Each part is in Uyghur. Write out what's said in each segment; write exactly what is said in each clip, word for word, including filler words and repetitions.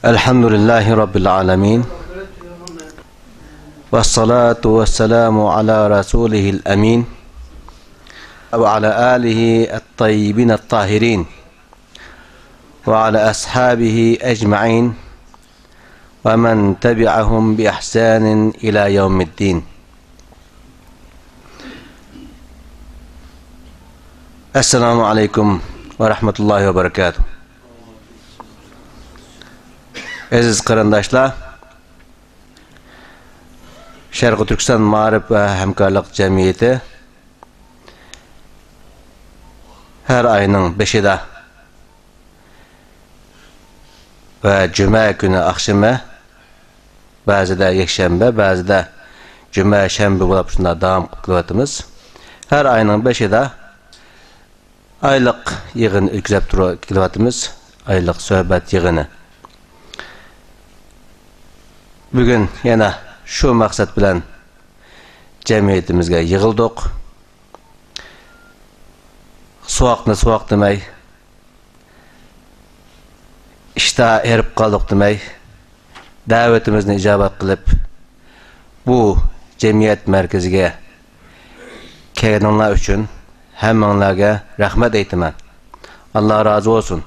الحمد لله رب العالمين، والصلاة والسلام على رسوله الأمين، وعلى آله الطيبين الطاهرين، وعلى أصحابه أجمعين، ومن تبعهم بإحسان إلى يوم الدين. السلام عليكم ورحمة الله وبركاته. ئەزىز قېرىنداشلار، شەرقىي تۈركىستان مائارىپ ۋە ھەمكارلىق جەمئىيىتى ھەر ئاينىڭ بېشىدا ۋە جۈمە كۈنى ئاخشىمى، بەزىدە يەكشەنبە، بەزىدە جۈمە، شەنبە بولاپ شۇنداق داۋام قىلىپ كېلىۋاتىمىز. ھەر ئاينىڭ بېشىدا ئايلىق يىغىن ئۆتكۈزۈپ تۇرۇپ كېلىۋاتىمىز، ئايلىق سۆھبەت يىغىنى. بۈگۈن يەنە شۇ مەقسەت بىلەن جەمئىيىتىمىزگە يىغىلدۇق. سوغۇقنى سوغۇق دېمەي، ئىشتا ھېرىپ قالدۇق دېمەي، دەۋىتىمىزنى ئىجابەت قىلىپ، بۇ جەمئىيەت مەركىزىگە كەلگىنىڭلار ئۈچۈن ھەممىڭلارگە رەھمەت ئېيتىمەن. ئاللا رازى بولسۇن.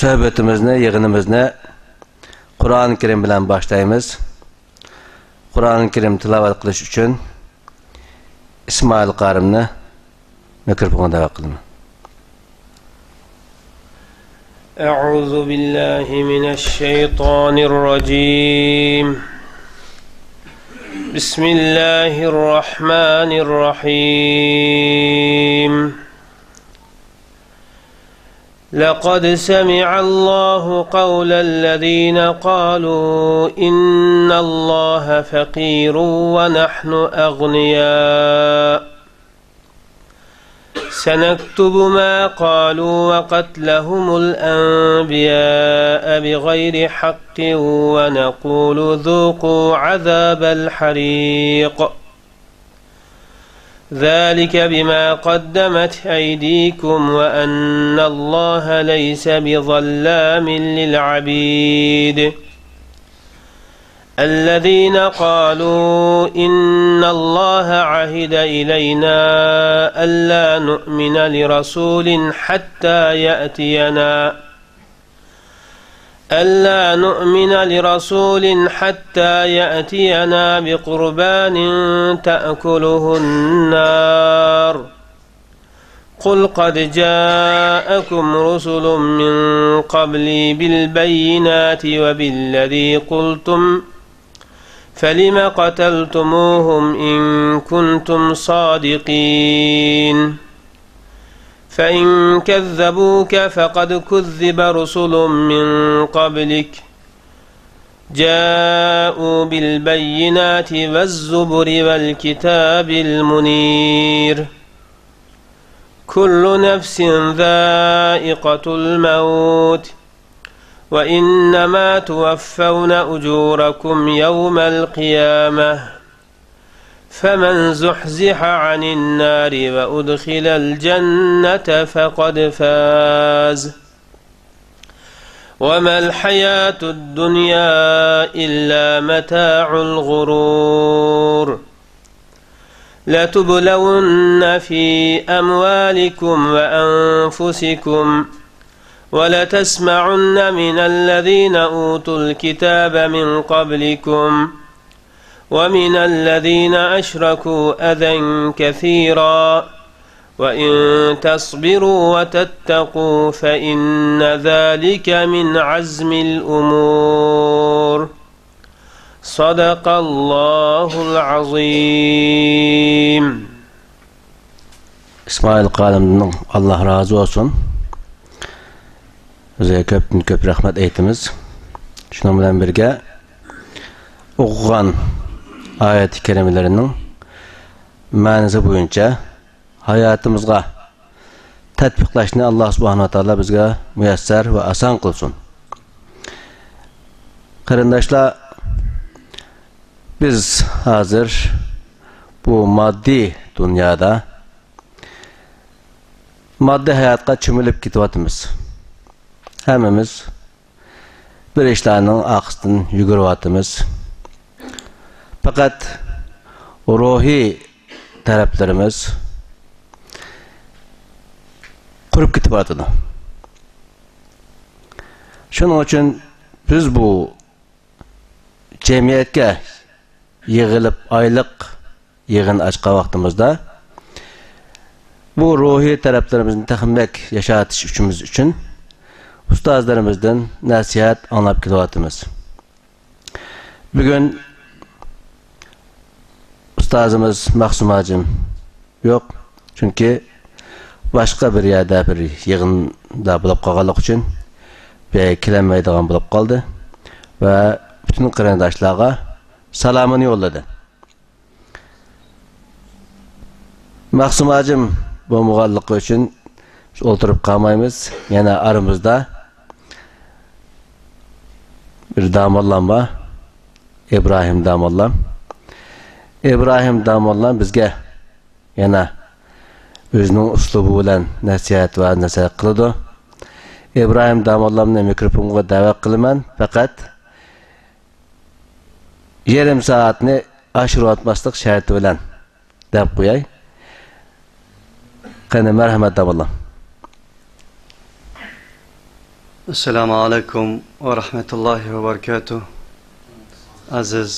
سۆھبىتىمىزنى، يىغىنىمىزنى قۇرئان كەرىم بىلەن باشلايمىز. قۇرئان كەرىم تىلاۋەت قىلىش ئۈچۈن ئىسمائىل قارىمنى مىكروفونغا دەۋەت قىلىمەن. أعوذ بالله من الشيطان الرجيم. بسم الله الرحمن الرحيم. لقد سمع الله قول الذين قالوا إن الله فقير ونحن أغنياء. سنكتب ما قالوا وقتلهم الأنبياء بغير حق ونقول ذوقوا عذاب الحريق. ذلك بما قدمت أيديكم وأن الله ليس بظلام للعبيد. الذين قالوا إن الله عهد إلينا ألا نؤمن لرسول حتى يأتينا ألا نؤمن لرسول حتى يأتينا بقربان تأكله النار. قل قد جاءكم رسل من قبلي بالبينات وبالذي قلتم فلم قتلتموهم إن كنتم صادقين. فإن كذبوك فقد كذب رسل من قبلك جاءوا بالبينات والزبر والكتاب المنير. كل نفس ذائقة الموت وإنما توفون أجوركم يوم القيامة فمن زحزح عن النار وأدخل الجنة فقد فاز وما الحياة الدنيا إلا متاع الغرور. لتبلون في أموالكم وأنفسكم ولتسمعن من الذين أوتوا الكتاب من قبلكم ومن الذين أشركوا أذى كثيرا وإن تصبروا وتتقوا فإن ذلك من عزم الأمور. صدق الله العظيم. ئىسمائىل قارىمدىن ئاللا رازى بولسۇن. بىزگە كۆپتىن كۆپ رەھمەت ئېيتىمىز. شۇنىڭ بىلەن بىرگە، ئوقۇغان ئايەت كەرىمىلىرىنىڭ مەنىسى بويىچە ھاياتىمىزغا تەتبىقلاشنى ئاللا سۇبھانەھۇ ۋە تائالا بىزگە مۇيەسسەر ۋە ئاسان قىلسۇن. قېرىنداشلار، بىز ھازىر بۇ ماددىي دۇنيادا ماددىي ھاياتقا چۆمۈلۈپ كېتىۋاتىمىز. ھەممىمىز بىر ئىشلارنىڭ ئارقىسىدىن يۈگۈرۈۋاتىمىز. پەقەت روھىي تەرەپلىرىمىز قۇرۇپ كېتىۋاتىدۇ. شۇنىڭ ئۈچۈن بىز بۇ جەمئىيەتكە يىغىلىپ ئايلىق يىغىن ئاچقان ۋاقتىمىزدا، بۇ روھىي تەرەپلىرىمىزنى تېخىمۇ بەك ياشارتىش ئۈچۈمىز ئۈچۈن ئۇستازلىرىمىزدىن نەسىھەت ئاڭلاپ كېلىۋاتىمىز. بۈگۈن ئۇستازىمىز مەخسۇم ھاجىم يوق، چۈنكى باشقا بىر يەردە بىر يىغىندا بولۇپ قالغانلىقى ئۈچۈن بۇ يەرگە كېلەلمەيدىغان بولۇپ قالدى ۋە پۈتۈن قېرىنداشلارغا سالامىنى يوللىدى. مەخسۇم ھاجىم بولمىغانلىقى ئۈچۈن ئولتۇرۇپ قالمايمىز. يەنە ئارىمىزدا بىر داموللام بار، ئىبراھىم داموللام. ئىبراھىم داموللام بىزگە يەنە ئۆزىنىڭ ئۇسلۇبى بىلەن نەسىھەت ۋە نەسىھەت قىلىدۇ. ئىبراھىم داموللامنى مىكروفونغا دەۋەت قىلىمەن، پەقەت يېرىم سائەتنى ئاشۇرۇۋاتماسلىق شەرتى بىلەن دەپ قوياي. قېنى، مەرھەمەت، داموللام. ئەسسالامۇ ئەلەيكۇم ۋە رەھمەتۇللاھى ۋە بەرىكاتۇھ. ئەزىز،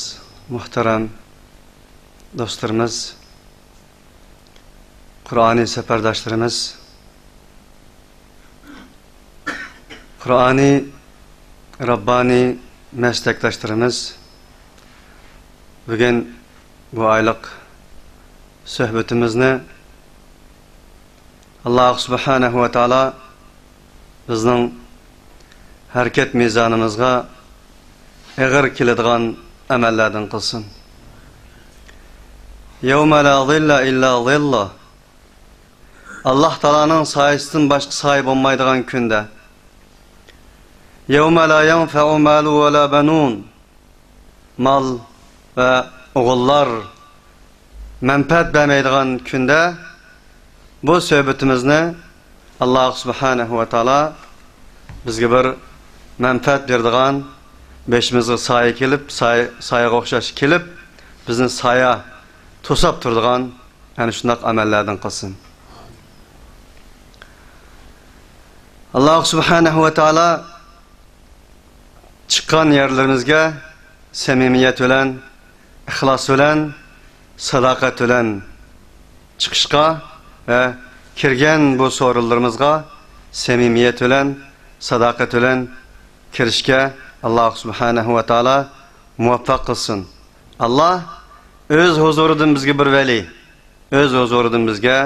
مۇھتەرەم دوستلىرىمىز، قۇرئانىي سەپەرداشلىرىمىز، قۇرئانىي رەببانىي مەستەكداشلىرىمىز، بۈگۈن بۇ ئايلىق سۆھبىتىمىزنى ئاللاھ سۇبھانەھۇ ۋە تائالا بىزنىڭ ھەرىكەت مىزانىمىزغا ئېغىر كېلىدىغان ئەمەللەردىن قىلسۇن. يَوْمَ لَا ظِلَّ إِلَّا ظِلُّهُ. ئاللاھ تائالانىڭ سايىسىدىن باشقا سايە بولمايدىغان كۈندە. يَوْمَ لَا يَنْفَعُ مَالٌ وَلَا بَنُونَ. مال ۋە ئوغۇللار مەنپەئەت بەرمەيدىغان كۈندە بۇ سۆھبىتىمىزنى ئاللاھ سۇبھانەھۇ ۋە تائالا بىزگە بىر مەنپەئەت بېرىدىغان، بېشىمىزغا سايە كېلىپ، سايە، سايىغا ئوخشاش كېلىپ، بىزنى سايە توساپ تۇرىدىغان ئەنە شۇنداق ئەمەللەردىن قىلسۇن. ئاللاھ سۇبھانەھۇ ۋە تائالا چىققان يەرلىرىمىزگە سەمىمىيەت بىلەن، ئىخلاس بىلەن، ساداقەت بىلەن چىقىشقا ۋە كىرگەن بۇ سورۇنلىرىمىزغا سەمىمىيەت بىلەن، ساداقەت بىلەن كىرىشكە ئاللاھ سۇبھانەھۇ ۋە تائالا مۇۋەپپەق قىلسۇن. ئاللاھ ئۆز ھۇزۇرىدىن بىزگە بىر ۋەلىي، ئۆز ھۇزۇرىدىن بىزگە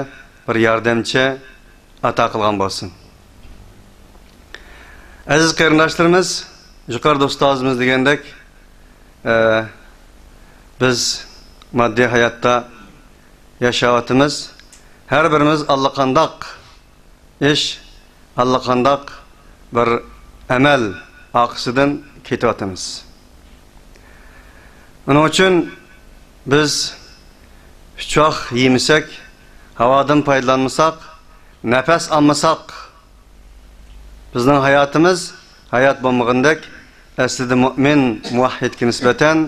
بىر ياردەمچى ئاتا قىلغان بولسۇن. ئەزىز قېرىنداشلىرىمىز، يۇقىرىدا ئۇستازىمىز دېگەندەك، ئە، بىز ماددىي ھاياتتا ياشاۋاتىمىز. ھەر بىرىمىز ئاللىقانداق ئىش، ئاللىقانداق بىر ئەمەل ئارقىسىدىن كېتىۋاتىمىز. ئۇنىڭ ئۈچۈن بىز ئۈچ ۋاق يېمىسەك، ھاۋادىن پايدىلانمىساق، نەپەس ئالمىساق، بىزنىڭ ھاياتىمىز ھايات بولمىغىنىدەك، ئەسلىدە مۆمىن، مۇۋەھھىدكە نىسبەتەن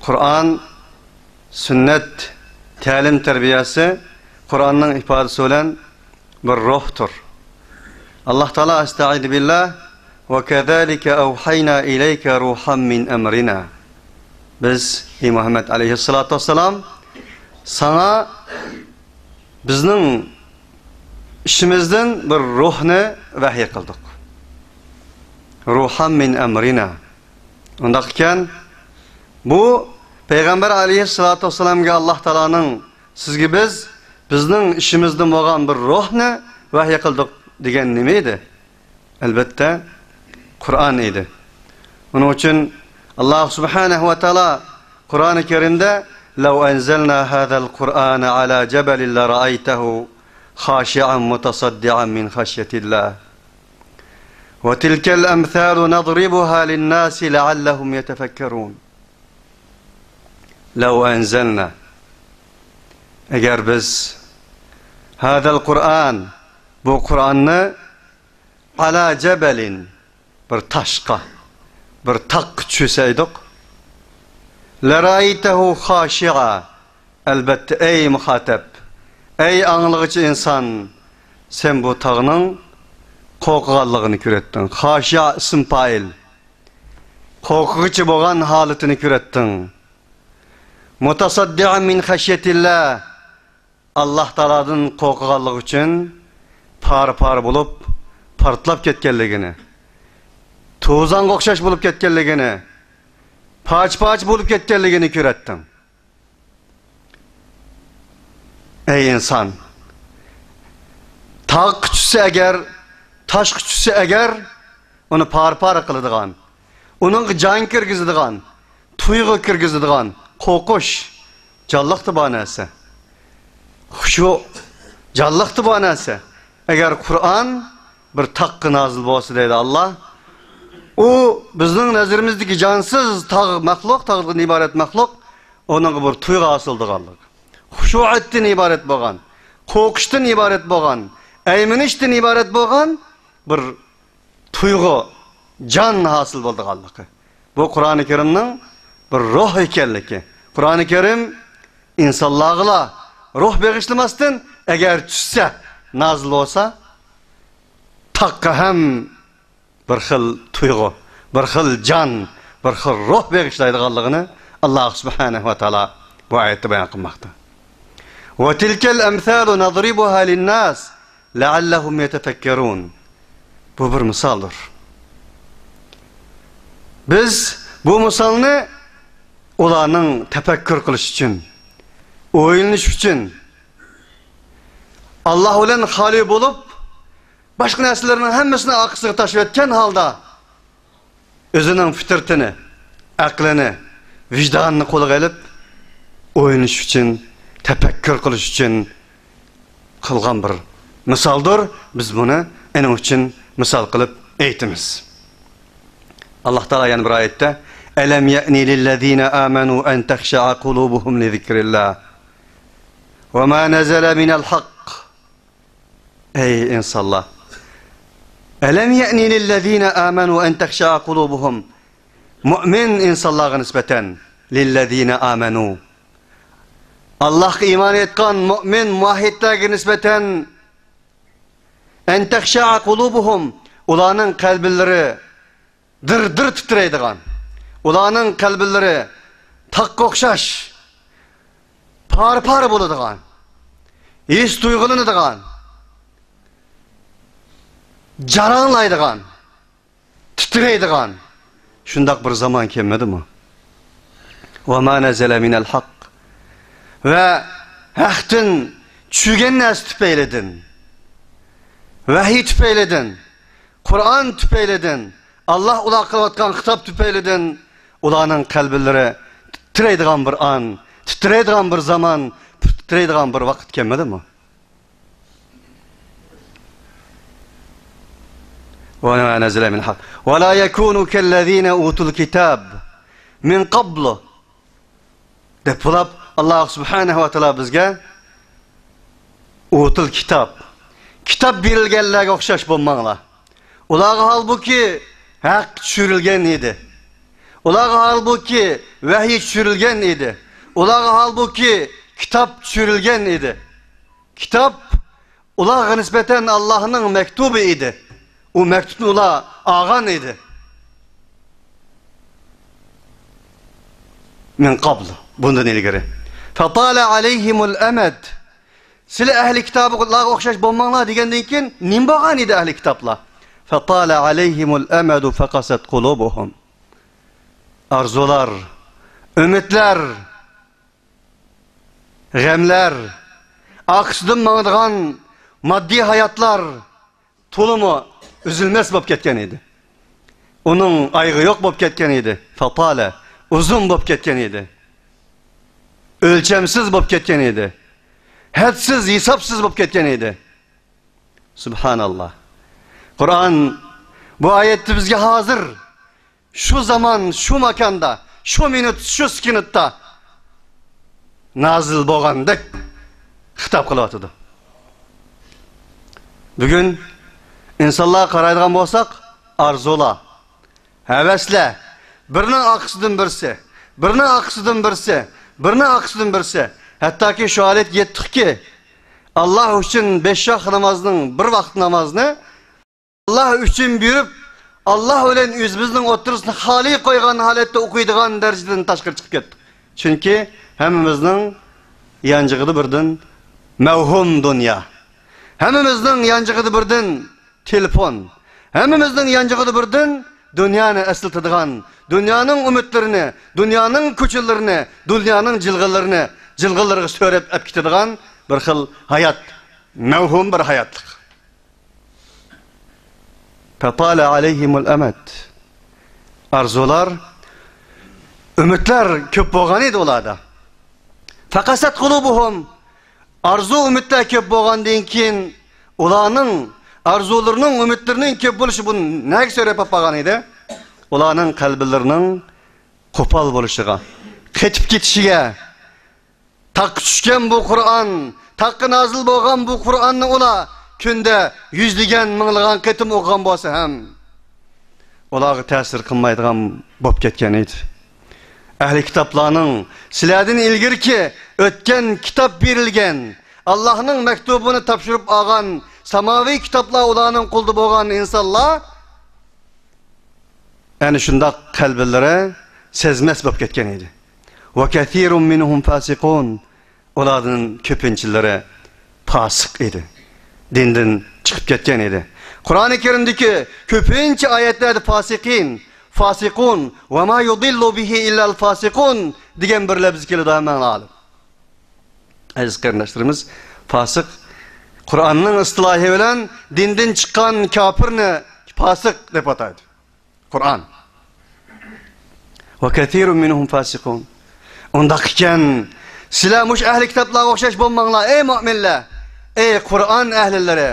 قۇرئان، سۈننەت، تەلىم-تەربىيەسى قۇرئاننىڭ ئىپادىسى بىلەن بىر روھتۇر. ئاللاھ تائالا، ئەستەئىزۇ بىللاھ، «وَكَذَلِكَ أَوْحَيْنَا إِلَيْكَ رُوحًا مِنْ أَمْرِنَا». بىز، ئى مۇھەممەد ئەلەيھىسسالاتۇ ۋەسسالام، ساڭا بىزنىڭ ئىچىمىزدىن بىر روھنى ۋەھىي قىلدۇق. «رُوحًا مِنْ أَمْرِنَا». ئۇنداق ئىكەن، بۇ پەيغەمبەر ئەلەيھىسسالاتۇ ۋەسسالامغا ئاللاھ تائالانىڭ سىزگە بىز، بىزنىڭ ئىچىمىزدىن بولغان بىر روھنى ۋەھىي قىلدۇق دېگەن نېمە ئىدى؟ ئەلۋەتتە، قۇرئان ئىدى. ئۇنىڭ ئۈچۈن ئاللاھ سۇبھانەھۇ ۋە تائالا قۇرئانى كەرىمدە، «لَوْ أَنْزَلْنَا هَذَا الْقُرْآنَ عَلَى جَبَلٍ لَرَأَيْتَهُ خَاشِعًا مُتَصَدِّعًا مِنْ خَشْيَةِ اللَّهِ وَتِلْكَ الْأَمْثَالُ نَضْرِبُهَا لِلنَّاسِ لَعَلَّهُمْ يَتَفَكَّرُونَ». لَوْ أَنْزَلْنَا، ئەگەر بىز هذا القرآن، بۇ قۇرئاننى، على جبل، بىر تاشقا، بىر تاغقا چۈشۈرسە ئىدۇق. لرأيته خاشعا، ئەلبەتتە، ئەي مۇخاتەب، ئەي ئاڭلىغۇچى ئىنسان، سەن بۇ تاغنىڭ قورقىدىغانلىقىنى كۆرەتتىڭ. خاشىئا ئىسىم پائىل. قورققۇچى بولغان ھالىتىنى كۆرەتتىڭ. مۇتەسەددىئەن مىن خەشيەتىللا، ئاللاھ تائالادىن قورقىدىغانلىقى ئۈچۈن پارە-پارە بولۇپ، پارتلاپ كەتكەنلىكىنى، توزانغا ئوخشاش بولۇپ كەتكەنلىكىنى، پارچە-پارچە بولۇپ كەتكەنلىكىنى كۆرەتتىڭ. ئەي ئىنسان! تاغقا چۈشسە ئەگەر، تاشقا چۈشسە ئەگەر، ئۇنى پارە-پارە قىلىدىغان، ئۇنىڭغا جان كىرگۈزىدىغان، تۇيغۇ كىرگۈزىدىغان، قورقۇش جانلىقتا بار نەرسە. خۇشۇ جانلىقتا بار نەرسە. ئەگەر قۇرئان بىر تاغقا نازىل بولسا، دەيدۇ ئاللاھ، ئۇ بىزنىڭ نەزىرىمىزدىكى جانسىز تاغ مەخلۇق، تاغدىن ئىبارەت مەخلۇق، ئۇنىڭغا بىر تۇيغۇ ھاسىل بولىدىغانلىق، خۇشۇئەتتىن ئىبارەت بولغان، قورقۇشتىن ئىبارەت بولغان، ئەيمىنىشتىن ئىبارەت بولغان بىر تۇيغۇ، جان ھاسىل بولىدىغانلىقى. بۇ قۇرئانى كەرىمنىڭ بىر روھ ئىكەنلىكى. قۇرئانى كەرىم ئىنسانلارغىلا روھ بېغىشلىماستىن، ئەگەر چۈشسە، نازىل بولسا، تاغقا ھەم بىر خىل تۇيغۇ، بىر خىل جان، بىر خىل روھ بېغىشلايدىغانلىقىنى ئاللاھ سۇبھانەھۇ ۋە تائالا بۇ ئايەتتە بايان قىلماقتا. وتلك الأمثال نضربها للناس لعلهم يتفكرون. بۇ بىر مىسالدۇر. بىز بۇ مىسالنى ئۇلارنىڭ تەپەككۇر قىلىش ئۈچۈن، ئويلىنىش ئۈچۈن، ئاللاھ بىلەن خالىي بولۇپ، باشقا نەرسىلەرنىڭ ھەممىسىنى ئارقىسىغا تاشلىۋەتكەن ھالدا، ئۆزىنىڭ پىترىتىنى، ئەقلىنى، ۋىجدانىنى قولىغا ئېلىپ، ئويلىنىش ئۈچۈن، تەپەككۇر قىلىش ئۈچۈن قىلغان بىر مىسالدۇر. بىز بۇنى ئېنىڭ ئۈچۈن مىسال قىلىپ ئېيتىمىز. ئاللاھ تائالا يەنە بىر ئايەتتە، ألم يأن للذين آمنوا أن تخشع قلوبهم لذكر الله وما نزل من الحق. ئەي ئىنسانلار! ألم يأن للذين آمنوا أن تخشع قلوبهم. مۆمىن ئىنسانلارغا نىسبەتەن، للذين آمنوا، ئاللاھقا ئىمان ئېيتقان مۆمىن مۇۋەھھىدلەرگە نىسبەتەن، أن تخشع قلوبهم، ئۇلارنىڭ قەلبىلىرى دىر-دىر تىترەيدىغان، ئۇلارنىڭ قەلبىلىرى تاغقا ئوخشاش پارە-پارە بولىدىغان، ھېس تۇيغۇلىنىدىغان، جاراڭلايدىغان، تىترەيدىغان شۇنداق بىر زامان كەلمىدىمۇ؟ وما نزل من الحق. ۋە ھەقتىن چۈشكەن نەرسە تۈپەيلىدىن، ۋەھىي تۈپەيلىدىن، قۇرئان تۈپەيلىدىن، ئاللاھ ئۇلارغا قىلىۋاتقان خىتاب تۈپەيلىدىن ئۇلارنىڭ قەلبىلىرى تىترەيدىغان بىر ئان، تىترەيدىغان بىر زامان، تىترەيدىغان بىر ۋاقىت كەلمىدىمۇ؟ وما نزل من الحق ولا يكونوا كالذين أوتوا الكتاب من قبل دەپ بولۇپ، ئاللاھ سۇبھانەھۇ ۋە تائالا بىزگە ئۇتۇل كىتاب، كىتاب بېرىلگەنلەرگە ئوخشاش بولماڭلار. ئۇلارغا ھالبۇكى ھەق چۈشۈرۈلگەن ئىدى. ئۇلارغا ھالبۇكى ۋەھىي چۈشۈرۈلگەن ئىدى. ئۇلارغا ھالبۇكى كىتاب چۈشۈرۈلگەن ئىدى. كىتاب ئۇلارغا نىسبەتەن ئاللاھنىڭ مەكتۇبى ئىدى. ئۇ مەكتۇبنى ئۇلار ئالغان ئىدى. من قبل، بۇندىن ئىلگىرى. فطال عليهم الأمد. سىلەر ئەھلى كىتابلارغا ئوخشاش بولماڭلار دېگەندىن كېيىن نېمە بولغان ئىدى ئەھلى كىتابلار؟ فطال عليهم الأمد فقست قلوبهم. ئارزۇلار، ئۈمىدلەر، غەملەر، ئارقىسىدىن ماڭىدىغان ماددىي ھاياتلار تولىمۇ ئۈزۈلمەس بولۇپ كەتكەن ئىدى. ئۇنىڭ ئايىغى يوق بولۇپ كەتكەن ئىدى. فطال، ئۇزۇن بولۇپ كەتكەن ئىدى. ئۆلچەمسىز بولۇپ كەتكەن ئىدى. ھەدسىز، ھېسابسىز بولۇپ كەتكەن ئىدى. سۇبھاناللاھ. قۇرئان بۇ ئايەتتە بىزگە ھازىر شۇ زامان، شۇ ماكاندا، شۇ مىنۇت، شۇ سېكۇنتتا نازىل بولغاندەك خىتاب قىلىۋاتىدۇ. بۈگۈن ئىنسانلارغا قارايدىغان بولساق، ئارزۇلار، ھەۋەسلەر، بىرىنىڭ ئارقىسىدىن بىرسى، بىرىنىڭ ئارقىسىدىن بىرسى، بىرىنىڭ ئارقىسىدىن بىرسى. ھەتتاكى شۇ ھالەتكە يەتتۇقكى، ئاللا ئۈچۈن بەش ۋاق نامازنىڭ، بىر ۋاقىت نامازنى ئاللا ئۈچۈن بېرىپ، ئاللا بىلەن ئۆزىمىزنىڭ ئوتتۇرىسىنى خالىي قويغان ھالەتتە ئوقۇيدىغان دەرىجىدىن تاشقىرى چىقىپ كەتتۇق. چۈنكى ھەممىمىزنىڭ يانچۇقىدا بىردىن مەۋھۇم دۇنيا. ھەممىمىزنىڭ يانچۇقىدا بىردىن تېلېفون. ھەممىمىزنىڭ يانچۇقىدا بىردىن دۇنيانى ئەسلىتىدىغان، دۇنيانىڭ ئۈمىدلىرىنى، دۇنيانىڭ كوچىلىرىنى، دۇنيانىڭ جىلغىلىرىنى، جىلغىلىرىغا سۆرەپ ئەپ كېتىدىغان بىر خىل ھايات، مەۋھۇم بىر ھاياتلىق. فَطَالَ عَلَيْهِمُ الْأَمَدُ. ئارزۇلار، ئۈمىدلەر كۆپ بولغان ئىدى ئۇلاردا. فَقَسَتْ قُلُوبُهُمْ. ئارزۇ-ئۈمىدلەر كۆپ بولغاندىن كېيىن، ئۇلارنىڭ ئارزۇلىرىنىڭ، ئۈمىدلىرىنىڭ كۆپ بولۇشى بۇ نەگە سەۋەب بولۇپ قالغان ئىدى؟ ئۇلارنىڭ قەلبلىرىنىڭ قوپال بولۇشىغا، قېتىپ كېتىشىگە، تاغقا چۈشكەن بۇ قۇرئان، تاغقا نازىل بولغان بۇ قۇرئاننى ئۇلار كۈندە يۈزلىگەن، مىڭلىغان قېتىم ئوقۇغان بولسا ھەم، ئۇلارغا تەسىر قىلمايدىغان بولۇپ كەتكەن ئىدى. ئەھلى كىتابلارنىڭ، سىلەردىن ئىلگىرىكى ئۆتكەن كىتاب بېرىلگەن، ئاللاھنىڭ مەكتۇبىنى تاپشۇرۇپ ئالغان ساماۋىي كىتابلار ئۇلارنىڭ قولىدا بولغان ئىنسانلار، ئەنە شۇنداق قەلبلىرى سەزمەس بولۇپ كەتكەن ئىدى. وَكَثِيرٌ مِنْهُمْ فَاسِقُونَ. ئۇلاردىن كۆپىنچىلىرى پاسىق ئىدى. دىندىن چىقىپ كەتكەن ئىدى. قۇرئانى كەرىمدىكى كۆپىنچە ئايەتلەردە فاسىقىن، فاسىقۇن، وَمَا يُضِلُّ بِهِ إِلَّا الْفَاسِقُونَ دېگەن بىر لەپز كېلىدۇ ھەممەڭلار ئالىم. ئەزىز قېرىنداشلىرىمىز، فاسىق، قۇرئاننىڭ ئىستىلاھى بىلەن دىندىن چىققان كاپىرنى پاسىق دەپ ئاتايدۇ قۇرئان. وَكَثِيرٌ مِنْهُمْ فَاسِقُونَ. ئۇنداق ئىكەن، سىلەر مۇشۇ ئەھلى كىتابلارغا ئوخشاش بولماڭلار، ئەي مۆمىنلەر، ئەي قۇرئان ئەھلىلىرى،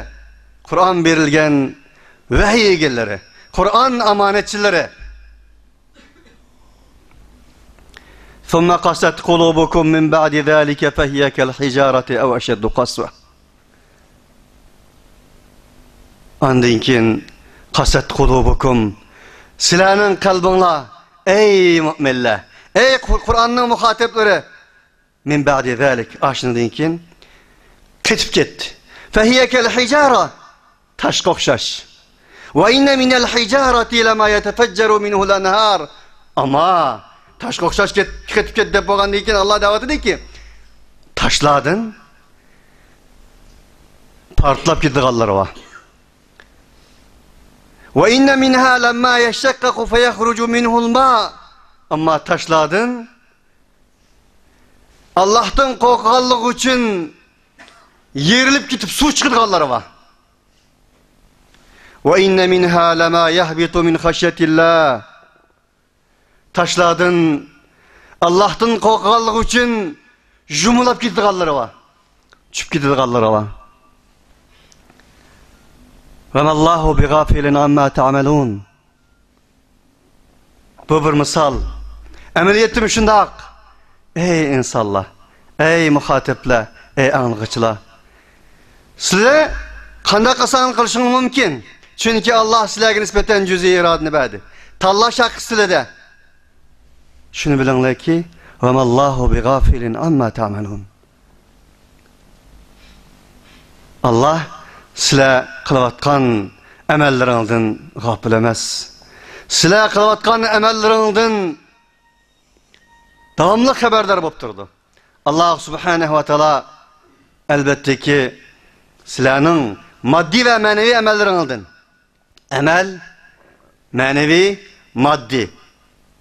قۇرئان بېرىلگەن ۋەھىي ئىگىلىرى، قۇرئان ئامانەتچىلىرى. ثُمَّ قَسَتْ قُلُوبُكُمْ مِنْ بَعْدِ ذَلِكَ فَهِيَ كَالْحِجَارَةِ أَوْ أَشَدُّ قَسْوَةً. ئاندىن كېيىن، قَسَتْ قُلُوبُكُمْ، سىلەرنىڭ قەلبىڭلار، ئەي مۆمىنلەر، ئەي قۇ-، قۇرئاننىڭ مۇخاتىپلىرى، مِنْ بَعْدِ ذَلِكَ، ئاشۇندىن كېيىن قېتىپ كەتتى. فَهِيَ كَالْحِجَارَةِ، تاشقا ئوخشاش. وَإِنَّ مِنَ الْحِجَارَةِ لَمَا يَتَفَجَّرُ مِنْهُ الْأَنْهَارُ. ئەمما تاشقا ئوخشاش كەت-، قېتىپ كەتتى دەپ بولغاندىن كېيىن، ئاللا دەۋاتىدۇكى، تاشلاردىن پارتلاپ كېتىدىغانلىرى بار. وَإِنَّ مِنْهَا لَمَّا يَشَّقَّقُ فَيَخْرُجُ مِنْهُ الْمَاءُ. ئەمما تاشلاردىن ئاللاھتىن قورققانلىقى ئۈچۈن يېرىلىپ كېتىپ سۇ چىقىدىغانلار بار. وَإِنَّ مِنْهَا لَمَا يَهْبِطُ مِنْ خَشْيَةِ اللَّهِ. تاشلاردىن ئاللاھتىن قورققانلىقى ئۈچۈن يۇمۇلاپ كېتىدىغانلىرى بار. چۈشۈپ كېتىدىغانلىرى بار. وَمَا اللَّهُ بِغَافِلٍ عَمَّا تَعْمَلُونَ. بۇ بىر مىسال. ئەمەلىيەتتىمۇ شۇنداق. ئەي ئىنسانلار، ئەي مۇخاتىپلار، ئەي ئاڭلىغۇچىلار. سىلەر قانداق قىلساڭلار قىلىشىڭلار مۇمكىن. چۈنكى ئاللا سىلەرگە نىسبەتەن جۈزئىي ئىرادىنى بەردى. تاللاش ھەققى سىلەردە. شۇنى بىلىڭلاركى، وَمَا اللَّهُ بِغَافِلٍ عَمَّا تَعْمَلُونَ. ئاللا سىلەر قىلىۋاتقان ئەمەللىرىڭدىن غاپىل ئەمەس. سىلەر قىلىۋاتقان ئەمەللىرىڭدىن داۋاملىق خەۋەردار بولۇپ تۇرىدۇ. ئاللا سۇبھانەھۇ ۋە تائالا، ئەلۋەتتىكى، سىلەرنىڭ ماددىي ۋە مەنىۋى ئەمەللىرىڭدىن، ئەمەل، مەنىۋى، ماددىي،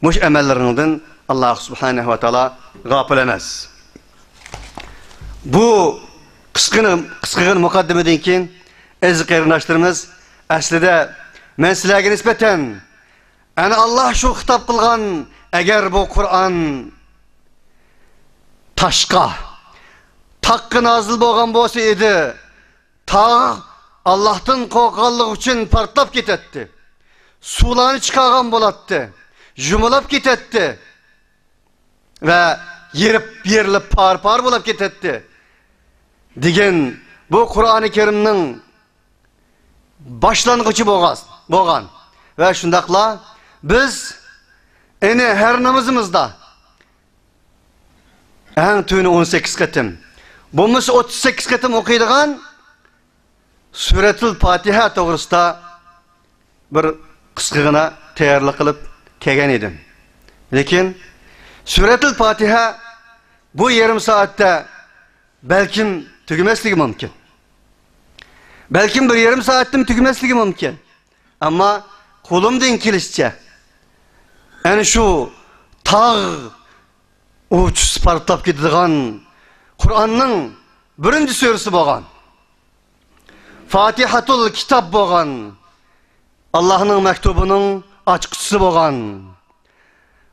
مۇشۇ ئەمەللىرىڭدىن ئاللا سۇبھانەھۇ ۋە تائالا غاپىل ئەمەس. بۇ قىسقىنى، قىسقىغىنە مۇقەددىمىدىن كېيىن، ئەزىز قېرىنداشلىرىمىز، ئەسلىدە مەن سىلەرگە نىسبەتەن، ئەنە، ئاللا شۇ خىتاب قىلغان، ئەگەر بۇ قۇرئان تاشقا، تاغقا نازىل بولغان بولسا ئىدى، تاغ ئاللاھتىن قورققانلىقى ئۈچۈن پارتلاپ كېتەتتى. سۇلارنى چىقارغان بولاتتى. يۇمۇلاپ كېتەتتى. ۋە يېرىپ، يېرىلىپ، پارە-پارە بولاپ كېتەتتى. دېگەن بۇ قۇرئانى كەرىمنىڭ باشلانغۇچى بولغان، بولغان. ۋە شۇنداقلا بىز ئەنە ھەر نامىزىمىزدا ئەڭ تۆۋىنى ئون سەككىز قېتىم، بولمىسا ئوتتۇز سەككىز قېتىم ئوقۇيدىغان سۈرەتۇل پاتىھە توغرىسىدا بىر قىسقىغىنا تەييارلىق قىلىپ كەلگەن ئىدىم. لېكىن سۈرەتۇل پاتىھە بۇ يېرىم سائەتتە بەلكىم تۈگىمەسلىكى مۇمكىن. بەلكىم بىر يېرىم سائەتتىمۇ تۈگىمەسلىكى مۇمكىن. ئەمما قولۇمدىن كېلىشىچە، ئەنە شۇ تاغ ئۇچىسى پارتلاپ كېتىدىغان قۇرئاننىڭ بىرىنچى سۈرىسى بولغان، فاتىھەتۇل كىتاب بولغان، ئاللاھنىڭ مەكتۇبىنىڭ ئاچقۇچىسى بولغان،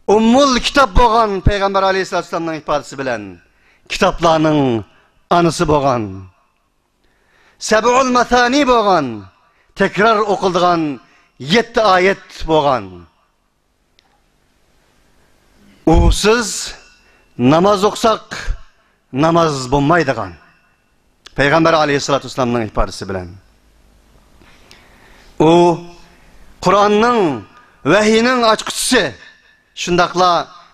ئۇممۇل كىتاب بولغان پەيغەمبەر ئەلەيھىسسالاتۇ ۋەسسالامنىڭ ئىپادىسى بىلەن، كىتابلارنىڭ ئانىسى بولغان، سەبئۇل مەسانى بولغان، تەكرار ئوقۇلىدىغان يەتتە ئايەت بولغان. ئۇسىز ناماز ئوقۇساق، ناماز بولمايدىغان. پەيغەمبەر ئەلەيھىسسالاتۇ ۋەسسالامنىڭ ئىپادىسى بىلەن. ئۇ قۇرئاننىڭ، ۋەھىينىڭ ئاچقۇچىسى، شۇنداقلا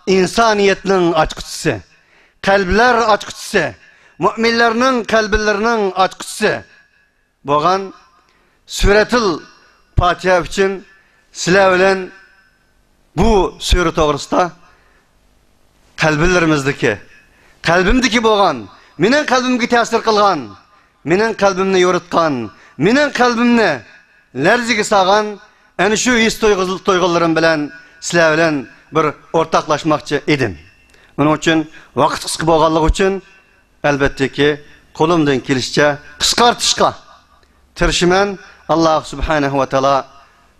ئىنسانىيەتنىڭ ئاچقۇچىسى، قەلبلەر ئاچقۇچىسى، مۇئمىنلەرنىڭ قەلبلىرىنىڭ ئاچقۇچىسى بولغان سۈرەتۇل پاتىھە ئۈچۈن سىلەر بىلەن بۇ سۈرە توغرىسىدا قەلبلىرىمىزدىكى، قەلبىمدىكى بولغان، مېنىڭ قەلبىمگە تەسىر قىلغان، مېنىڭ قەلبىمنى يورۇتقان، مېنىڭ قەلبىمنى لەرزىگە سالغان ئەنە شۇ ھېس تۇيغۇ-، تۇيغۇلىرىم بىلەن سىلەر بىلەن بىر ئورتاقلاشماقچى ئىدىم. ئۇنىڭ ئۈچۈن ۋاقىت قىسقا بولغانلىقى ئۈچۈن، ئەلۋەتتىكى، قولۇمدىن كېلىشىچە قىسقارتىشقا تىرىشىمەن. ئاللاھ سۇبھانەھۇ ۋە تائالا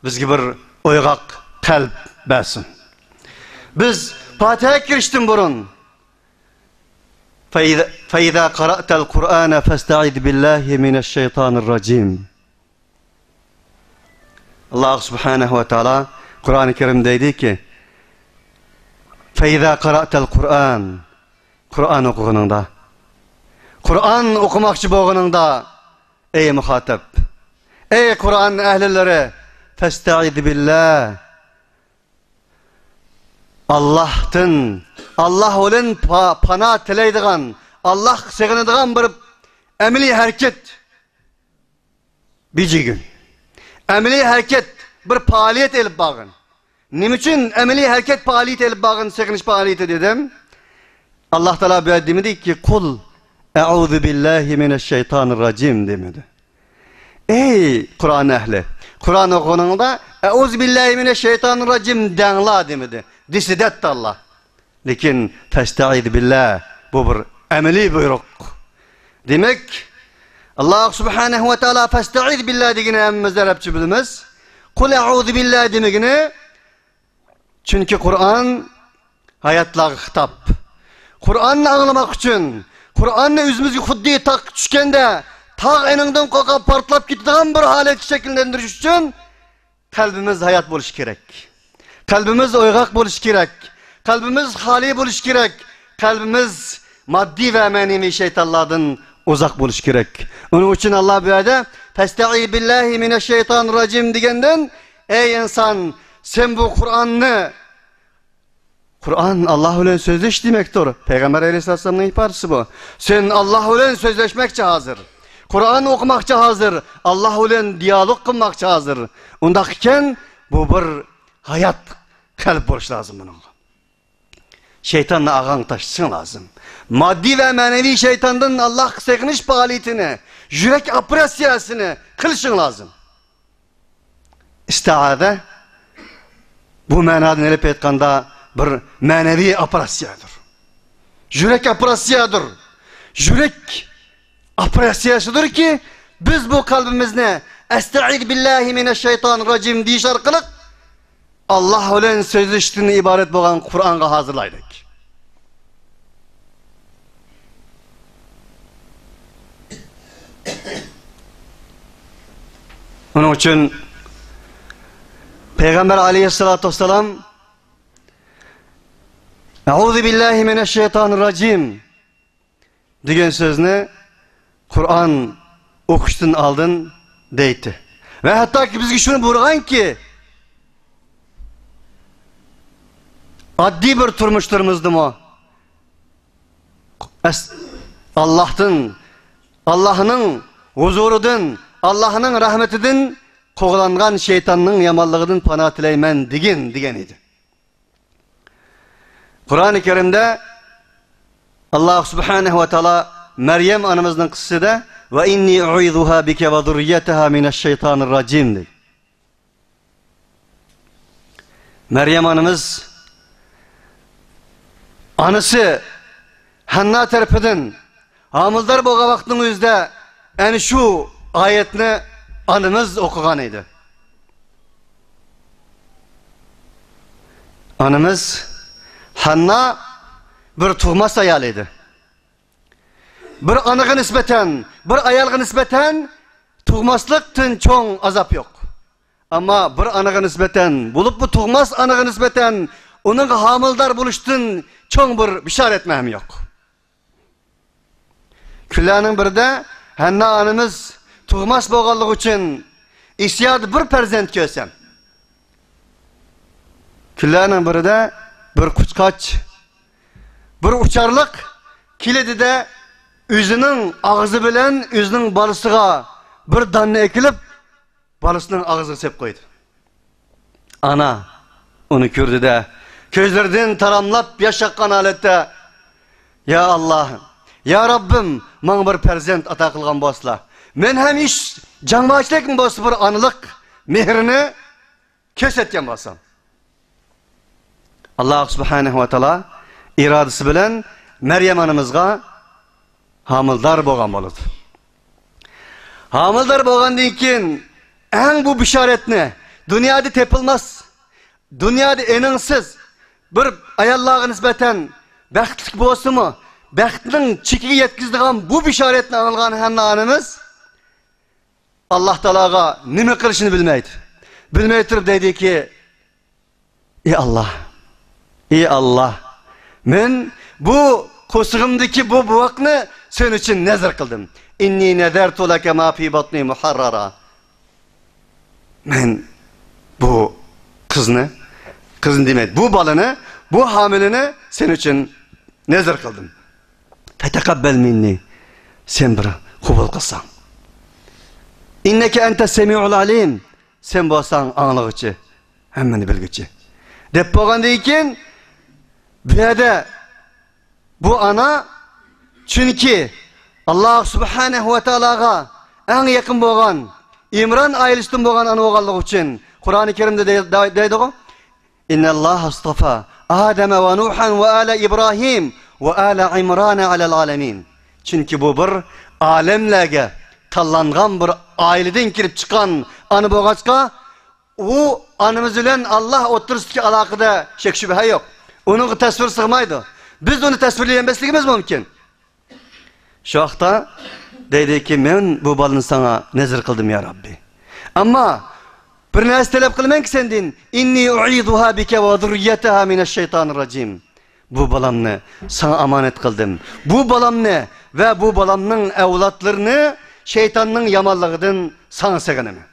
بىزگە بىر ئويغاق قەلب بەرسۇن. بىز پاتىھەگە كىرىشتىن بۇرۇن، فَإِذَا، فَإِذَا قَرَأْتَ الْقُرْآنَ فَاسْتَعِذْ بِاللَّهِ مِنَ الشَّيْطَانِ الرَّجِيمِ. ئاللاھ سۇبھانەھۇ ۋە تائالا قۇرئانى كەرىمدە دەيدىكى، فَإِذَا قَرَأْتَ الْقُرْآنَ، قۇرئان ئوقۇغىنىڭدا، قۇرئان ئوقۇماقچى بولغىنىڭدا، ئەي مۇخاتەپ، ئەي قۇرئان ئەھلىلىرى، فەستەئىز بىللا، ئاللاھتىن، ئاللاھ بىلەن پا-، پانا تىلەيدىغان، ئاللاھقا سېغىنىدىغان بىر ئەمەلىي ھەرىكەت بېجىگىن. ئەمەلىي ھەرىكەت، بىر پائالىيەت ئېلىپ بارغىن. نېمە ئۈچۈن ئەمەلىي ھەرىكەت پائالىيىتى ئېلىپ بارغىن، سېغىنىش پائالىيىتى دېدىم؟ ئاللاھ تائالا بۇ يەردە دېمىدىكى، قۇل ئەئۇزۇ بىللاھى مىنەششەيتانىر راجىم دېمىدى. ئەي قۇرئان ئەھلى، قۇرئان ئوقۇغىنىڭدا ئەئۇزۇ بىللاھى مىنەششەيتانىر راجىم دەڭلار دېمىدى. دېسە دەتتى ئاللاھ. لېكىن فەستەئىز بىللا، بۇ بىر ئەمەلىي بۇيرۇق. دېمەك، ئاللاھ سۇبھانەھۇ ۋە تائالا فەستەئىز بىللا دېگىنى ھەممىمىز ئەرەبچە بىلىمىز. قۇل ئەئۇزۇ بىللا دېمىگىنى، چۈنكى قۇرئان ھاياتلارغا خىتاب. قۇرئاننى ئاڭلىماق ئۈچۈن، قۇرئاننى ئۆزىمىزگە خۇددى تاغقا چۈشكەندە، تاغ ئېنىڭدىن قورقۇپ پارتلاپ كېتىدىغان بىر ھالەتكە شەكىللەندۈرۈش ئۈچۈن، قەلبىمىز ھايات بولۇشى كېرەك. قەلبىمىز ئويغاق بولۇشى كېرەك. قەلبىمىز خالىي بولۇشى كېرەك. قەلبىمىز ماددىي ۋە مەنىۋى شەيتانلاردىن ئۇزاق بولۇشى كېرەك. ئۇنىڭ ئۈچۈن ئاللاھ بۇ يەردە فەستەئىز بىللاھى مىنەششەيتانىر راجىم دېگەندىن، ئەي ئىنسان، سەن بۇ قۇرئاننى، قۇرئان ئاللاھ بىلەن سۆزلىشىش دېمەكتۇر. پەيغەمبەر ئەلەيھىسسالامنىڭ ئىپادىسى بۇ. سەن ئاللاھ بىلەن سۆزلەشمەكچە ھازىر. قۇرئان ئوقۇماقچە ھازىر. ئاللاھ بىلەن دىئالوگ قىلماقچى ھازىر. ئۇنداق ئىكەن، بۇ بىر ھايات قەلب بولۇش لازىم بۇنىڭغا. شەيتاننى ئاغاڭ تاشلىشىڭ لازىم. ماددىي ۋە مەنىۋى شەيتاندىن ئاللاھقا سېغىنىش پائالىيىتىنى، يۈرەك ئوپېراتسىيەسىنى قىلىشىڭ لازىم. ئىستىئازە بۇ مەنادىن ئېلىپ ئېيتقاندا بىر مەنىۋى ئوپېراتسىيەدۇر. يۈرەك ئوپېراتسىيەدۇر. يۈرەك ئوپېراتسىيەسىدۇركى، بىز بۇ قەلبىمىزنى ئەستەئىز بىللاھى مىنەششەيتانىر راجىم دېيىش ئارقىلىق ئاللاھ بىلەن سۆزلىشىشتىن ئىبارەت بولغان قۇرئانغا ھازىرلايلىك. ئۇنىڭ ئۈچۈن پەيغەمبەر ئەلەيھىسسالاتۇ ۋەسسالام «ئەئۇزۇ بىللاھى مىنەششەيتانىر راجىم» دېگەن سۆزنى قۇرئان ئوقۇشتىن ئالدىن دەيتتى. ۋە ھەتتاكى بىزگە شۇنى بۇيرۇغانكى، ئاددىي بىر تۇرمۇشلىرىمىزدىمۇ ئەس-، ئاللاھتىن، ئاللاھنىڭ ھۇزۇرىدىن، ئاللاھنىڭ رەھمىتىدىن قوغلانغان شەيتاننىڭ يامانلىقىدىن پانا تىلەيمەن دېگىن، دېگەن ئىدى. قۇرئانى كەرىمدە ئاللاھ سۇبھانەھۇ ۋە تائالا مەريەم ئانىمىزنىڭ قىسسىسىدە، «ۋە ئىننى ئۇئىزۇھا بىكە ۋە زۇررىيەتەھا مىنەش شەيتانىر راجىم» دەيدۇ. مەريەم ئانىمىز، ئانىسى ھەننا تەرىپىدىن ھامىلىدار بولغان ۋاقىتنىڭ ئۆزىدە ئەنە شۇ ئايەتنى ئانىمىز ئوقۇغان ئىدى. ئانىمىز ھەننا بىر تۇغماس ئايال ئىدى. بىر ئانىغا نىسبەتەن، بىر ئايالغا نىسبەتەن تۇغماسلىقتىن چوڭ ئازاب يوق. ئەمما بىر ئانىغا نىسبەتەن، بولۇپمۇ تۇغماس ئانىغا نىسبەتەن ئۇنىڭغا ھامىلىدار بولۇشتىن چوڭ بىر بېشارەتمۇ ھەم يوق. كۈنلەرنىڭ بىرىدە ھەننا ئانىمىز تۇغماس بولغانلىقى ئۈچۈن ئېسىيادا بىر پەرزەنت كۆرسەم، كۈنلەرنىڭ بىرىدە بىر قۇچقاچ، بىر ئۇچارلىق كېلىدىدە، ئۆزىنىڭ ئاغزى بىلەن ئۆزىنىڭ بالىسىغا بىر داننى ئەكېلىپ، بالىسىنىڭ ئاغزىغا سېلىپ قويدى. ئانا ئۇنى كۆردى-دە، كۆزلىرىدىن تاراملاپ ياش ئاققان ھالەتتە، «يا ئاللاھ، يا رەببىم، ماڭا بىر پەرزەنت ئاتا قىلغان بولسىلا، مەن ھەم ھېچ جاڭبازچىلىكمۇ بولسا بىر ئانىلىق مېھرىنى كۆرسەتكەن بولسام.» ئاللاھ سۇبھانەھۇ ۋە تائالا ئىرادىسى بىلەن مەريەم ئانىمىزغا ھامىلىدار بولغان بولىدۇ. ھامىلىدار بولغاندىن كېيىن ئەڭ بۇ بېشارەتنى، دۇنيادا تېپىلماس، دۇنيادا ئېنىڭسىز، بىر ئاياللارغا نىسبەتەن بەختلىك بولسىمۇ، بەختنىڭ چېكىگە يەتكۈزىدىغان بۇ بېشارەتنى ئاڭلىغان ھەننا ئانىمىز ئاللاھ تائالاغا نېمە قىلىشنى بىلمەيدۇ. بىلمەي تۇرۇپ دەيدۇكى، «ئى ئاللاھ، ئى ئاللاھ، مەن بۇ قورسىقىمدىكى بۇ بوۋاقنى سەن ئۈچۈن نەزىر قىلدىم. ئىننى نەزەرتۇ لەكە ما فى بەتنى مۇھەررەرا. مەن بۇ قىزنى، قىزنى دېمەيدۇ، بۇ بالىنى، بۇ ھامىلىنى سەن ئۈچۈن نەزىر قىلدىم. فەتەقەببەل مىننى، سەن بىر قوبۇل قىلساڭ. ئىننەكە ئەنتەس سەمىئۇل ئەلىم، سەن بولساڭ ئاڭلىغۇچى، ھەممىنى بىلگۈچى» دەپ بولغاندىن كېيىن، بۇ يەردە بۇ ئانا، چۈنكى ئاللاھ سۇبھانەھۇ ۋە تائالاغا ئەڭ يېقىن بولغان، ئىمران ئائىلىسىدىن بولغان ئانا بولغانلىقى ئۈچۈن، قۇرئانى كەرىمدە دەي-، دەي-، دەيدىغۇ، «ئىننەللاھە ئاستافا ئادەمە ۋە نۇھەن ۋە ئالە ئىبراھىم ۋە ئالە ئىمرانە ئەلەل ئالەمىن.» چۈنكى بۇ بىر ئالەملەرگە تاللانغان بىر ئائىلىدىن كېلىپ چىققان ئانا بولغاچقا، ئۇ ئانىمىز بىلەن ئاللاھ ئوتتۇرىسىدىكى ئالاقىدە شەك-شۈبھە يوق. ئۇنىڭغا تەسۋىر سىغمايدۇ. بىز ئۇنى تەسۋىرلىيەلمەسلىكىمىز مۇمكىن. شۇ ۋاقىتتا دەيدىكى، «مەن بۇ بالىنى ساڭا نەزىر قىلدىم، يا رەببى. ئەمما بىر نەرسە تەلەپ قىلىمەنكى سەندىن، ئىننى ئۇئىزۇھا بىكە ۋە زۇررىيەتەھا مىنەش شەيتانىر راجىم. بۇ بالامنى ساڭا ئامانەت قىلدىم. بۇ بالامنى ۋە بۇ بالامنىڭ ئەۋلادلىرىنى شەيتاننىڭ يامانلىقىدىن ساڭا سېغىنىمەن.»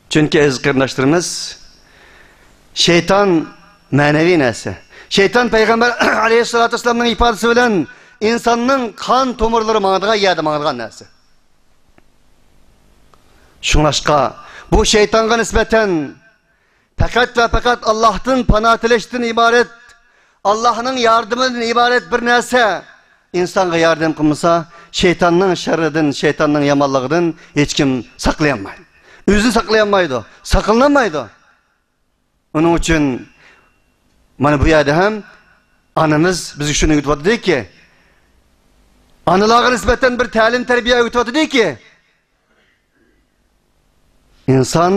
چۈنكى ئەزىز قېرىنداشلىرىمىز، شەيتان مەنىۋى نەرسە. شەيتان پەيغەمبەر ئەلەيھىسسالاتۇ ۋەسسالامنىڭ ئىپادىسى بىلەن ئىنساننىڭ قان تومۇرلىرى ماڭىدىغان يەردە ماڭىدىغان نەرسە. شۇڭلاشقا بۇ شەيتانغا نىسبەتەن پەقەت ۋە پەقەت ئاللاھتىن پانا تىلەشتىن ئىبارەت، ئاللاھنىڭ ياردىمىدىن ئىبارەت بىر نەرسە ئىنسانغا ياردەم قىلمىسا، شەيتاننىڭ شەررىدىن، شەيتاننىڭ يامانلىقىدىن ھېچكىم ساقلىيالمايدۇ. ئۆزىنى ساقلىيالمايدۇ، ساقلىنالمايدۇ. ئۇنىڭ ئۈچۈن مانا بۇ يەردە ھەم ئانىمىز بىزگە شۇنى ئۆگىتىۋاتىدۇكى، ئانىلارغا نىسبەتەن بىر تەلىم-تەربىيە ئۆگىتىۋاتىدۇكى، ئىنسان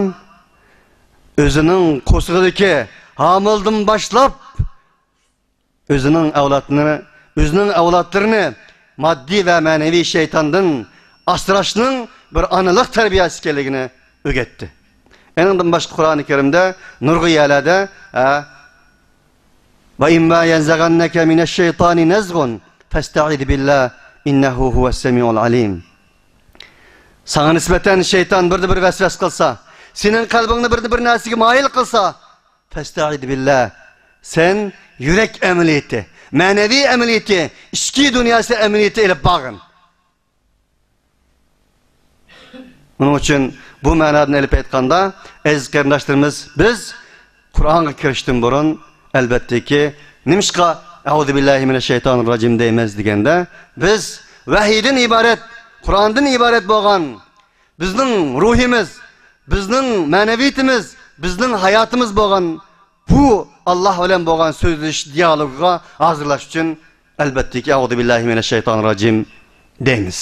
ئۆزىنىڭ قورسىقىدىكى ھامىلىدىن باشلاپ ئۆزىنىڭ ئەۋلادىنى، ئۆزىنىڭ ئەۋلادلىرىنى ماددىي ۋە مەنىۋى شەيتاندىن ئاسراشنىڭ بىر ئانىلىق تەربىيەسى ئىكەنلىكىنى ئۆگەتتى. ئېنىڭدىن باشقا قۇرئانى كەرىمدە نۇرغۇن يەرلەردە، ھە، «ۋە ئىمما يەنزەغەننەكە مىنەش شەيتانى نەزغۇن فەستەئىز بىللا ئىننەھۇ ھۇۋەس سەمىئۇل ئەلىم.» ساڭا نىسبەتەن شەيتان بىردە بىر ۋەسۋەسە قىلسا، سېنىڭ قەلبىڭنى بىردە بىر نەرسىگە مايىل قىلسا، فەستەئىز بىللا، سەن يۈرەك ئەمەلىيىتى، مەنىۋى ئەمەلىيىتى، ئىچكى دۇنياسى ئەمەلىيىتى ئېلىپ بارغىن. ئۇنىڭ ئۈچۈن بۇ مەنادىن ئېلىپ ئېيتقاندا، ئەزىز قېرىنداشلىرىمىز، بىز قۇرئانغا كىرىشتىن بۇرۇن، ئەلۋەتتىكى، نېمىشقا «ئەئۇزۇ بىللاھى مىنەششەيتانىر راجىم» دەيمىز دېگەندە، بىز ۋەھىيدىن ئىبارەت، قۇرئاندىن ئىبارەت بولغان بىزنىڭ روھىمىز، بىزنىڭ مەنىۋىيىتىمىز، بىزنىڭ ھاياتىمىز بولغان بۇ ئاللاھ بىلەن بولغان سۆزلىشىش دىئالوگىغا ھازىرلاش ئۈچۈن، ئەلۋەتتىكى، «ئەئۇزۇ بىللاھى مىنەششەيتانىر راجىم» دەيمىز.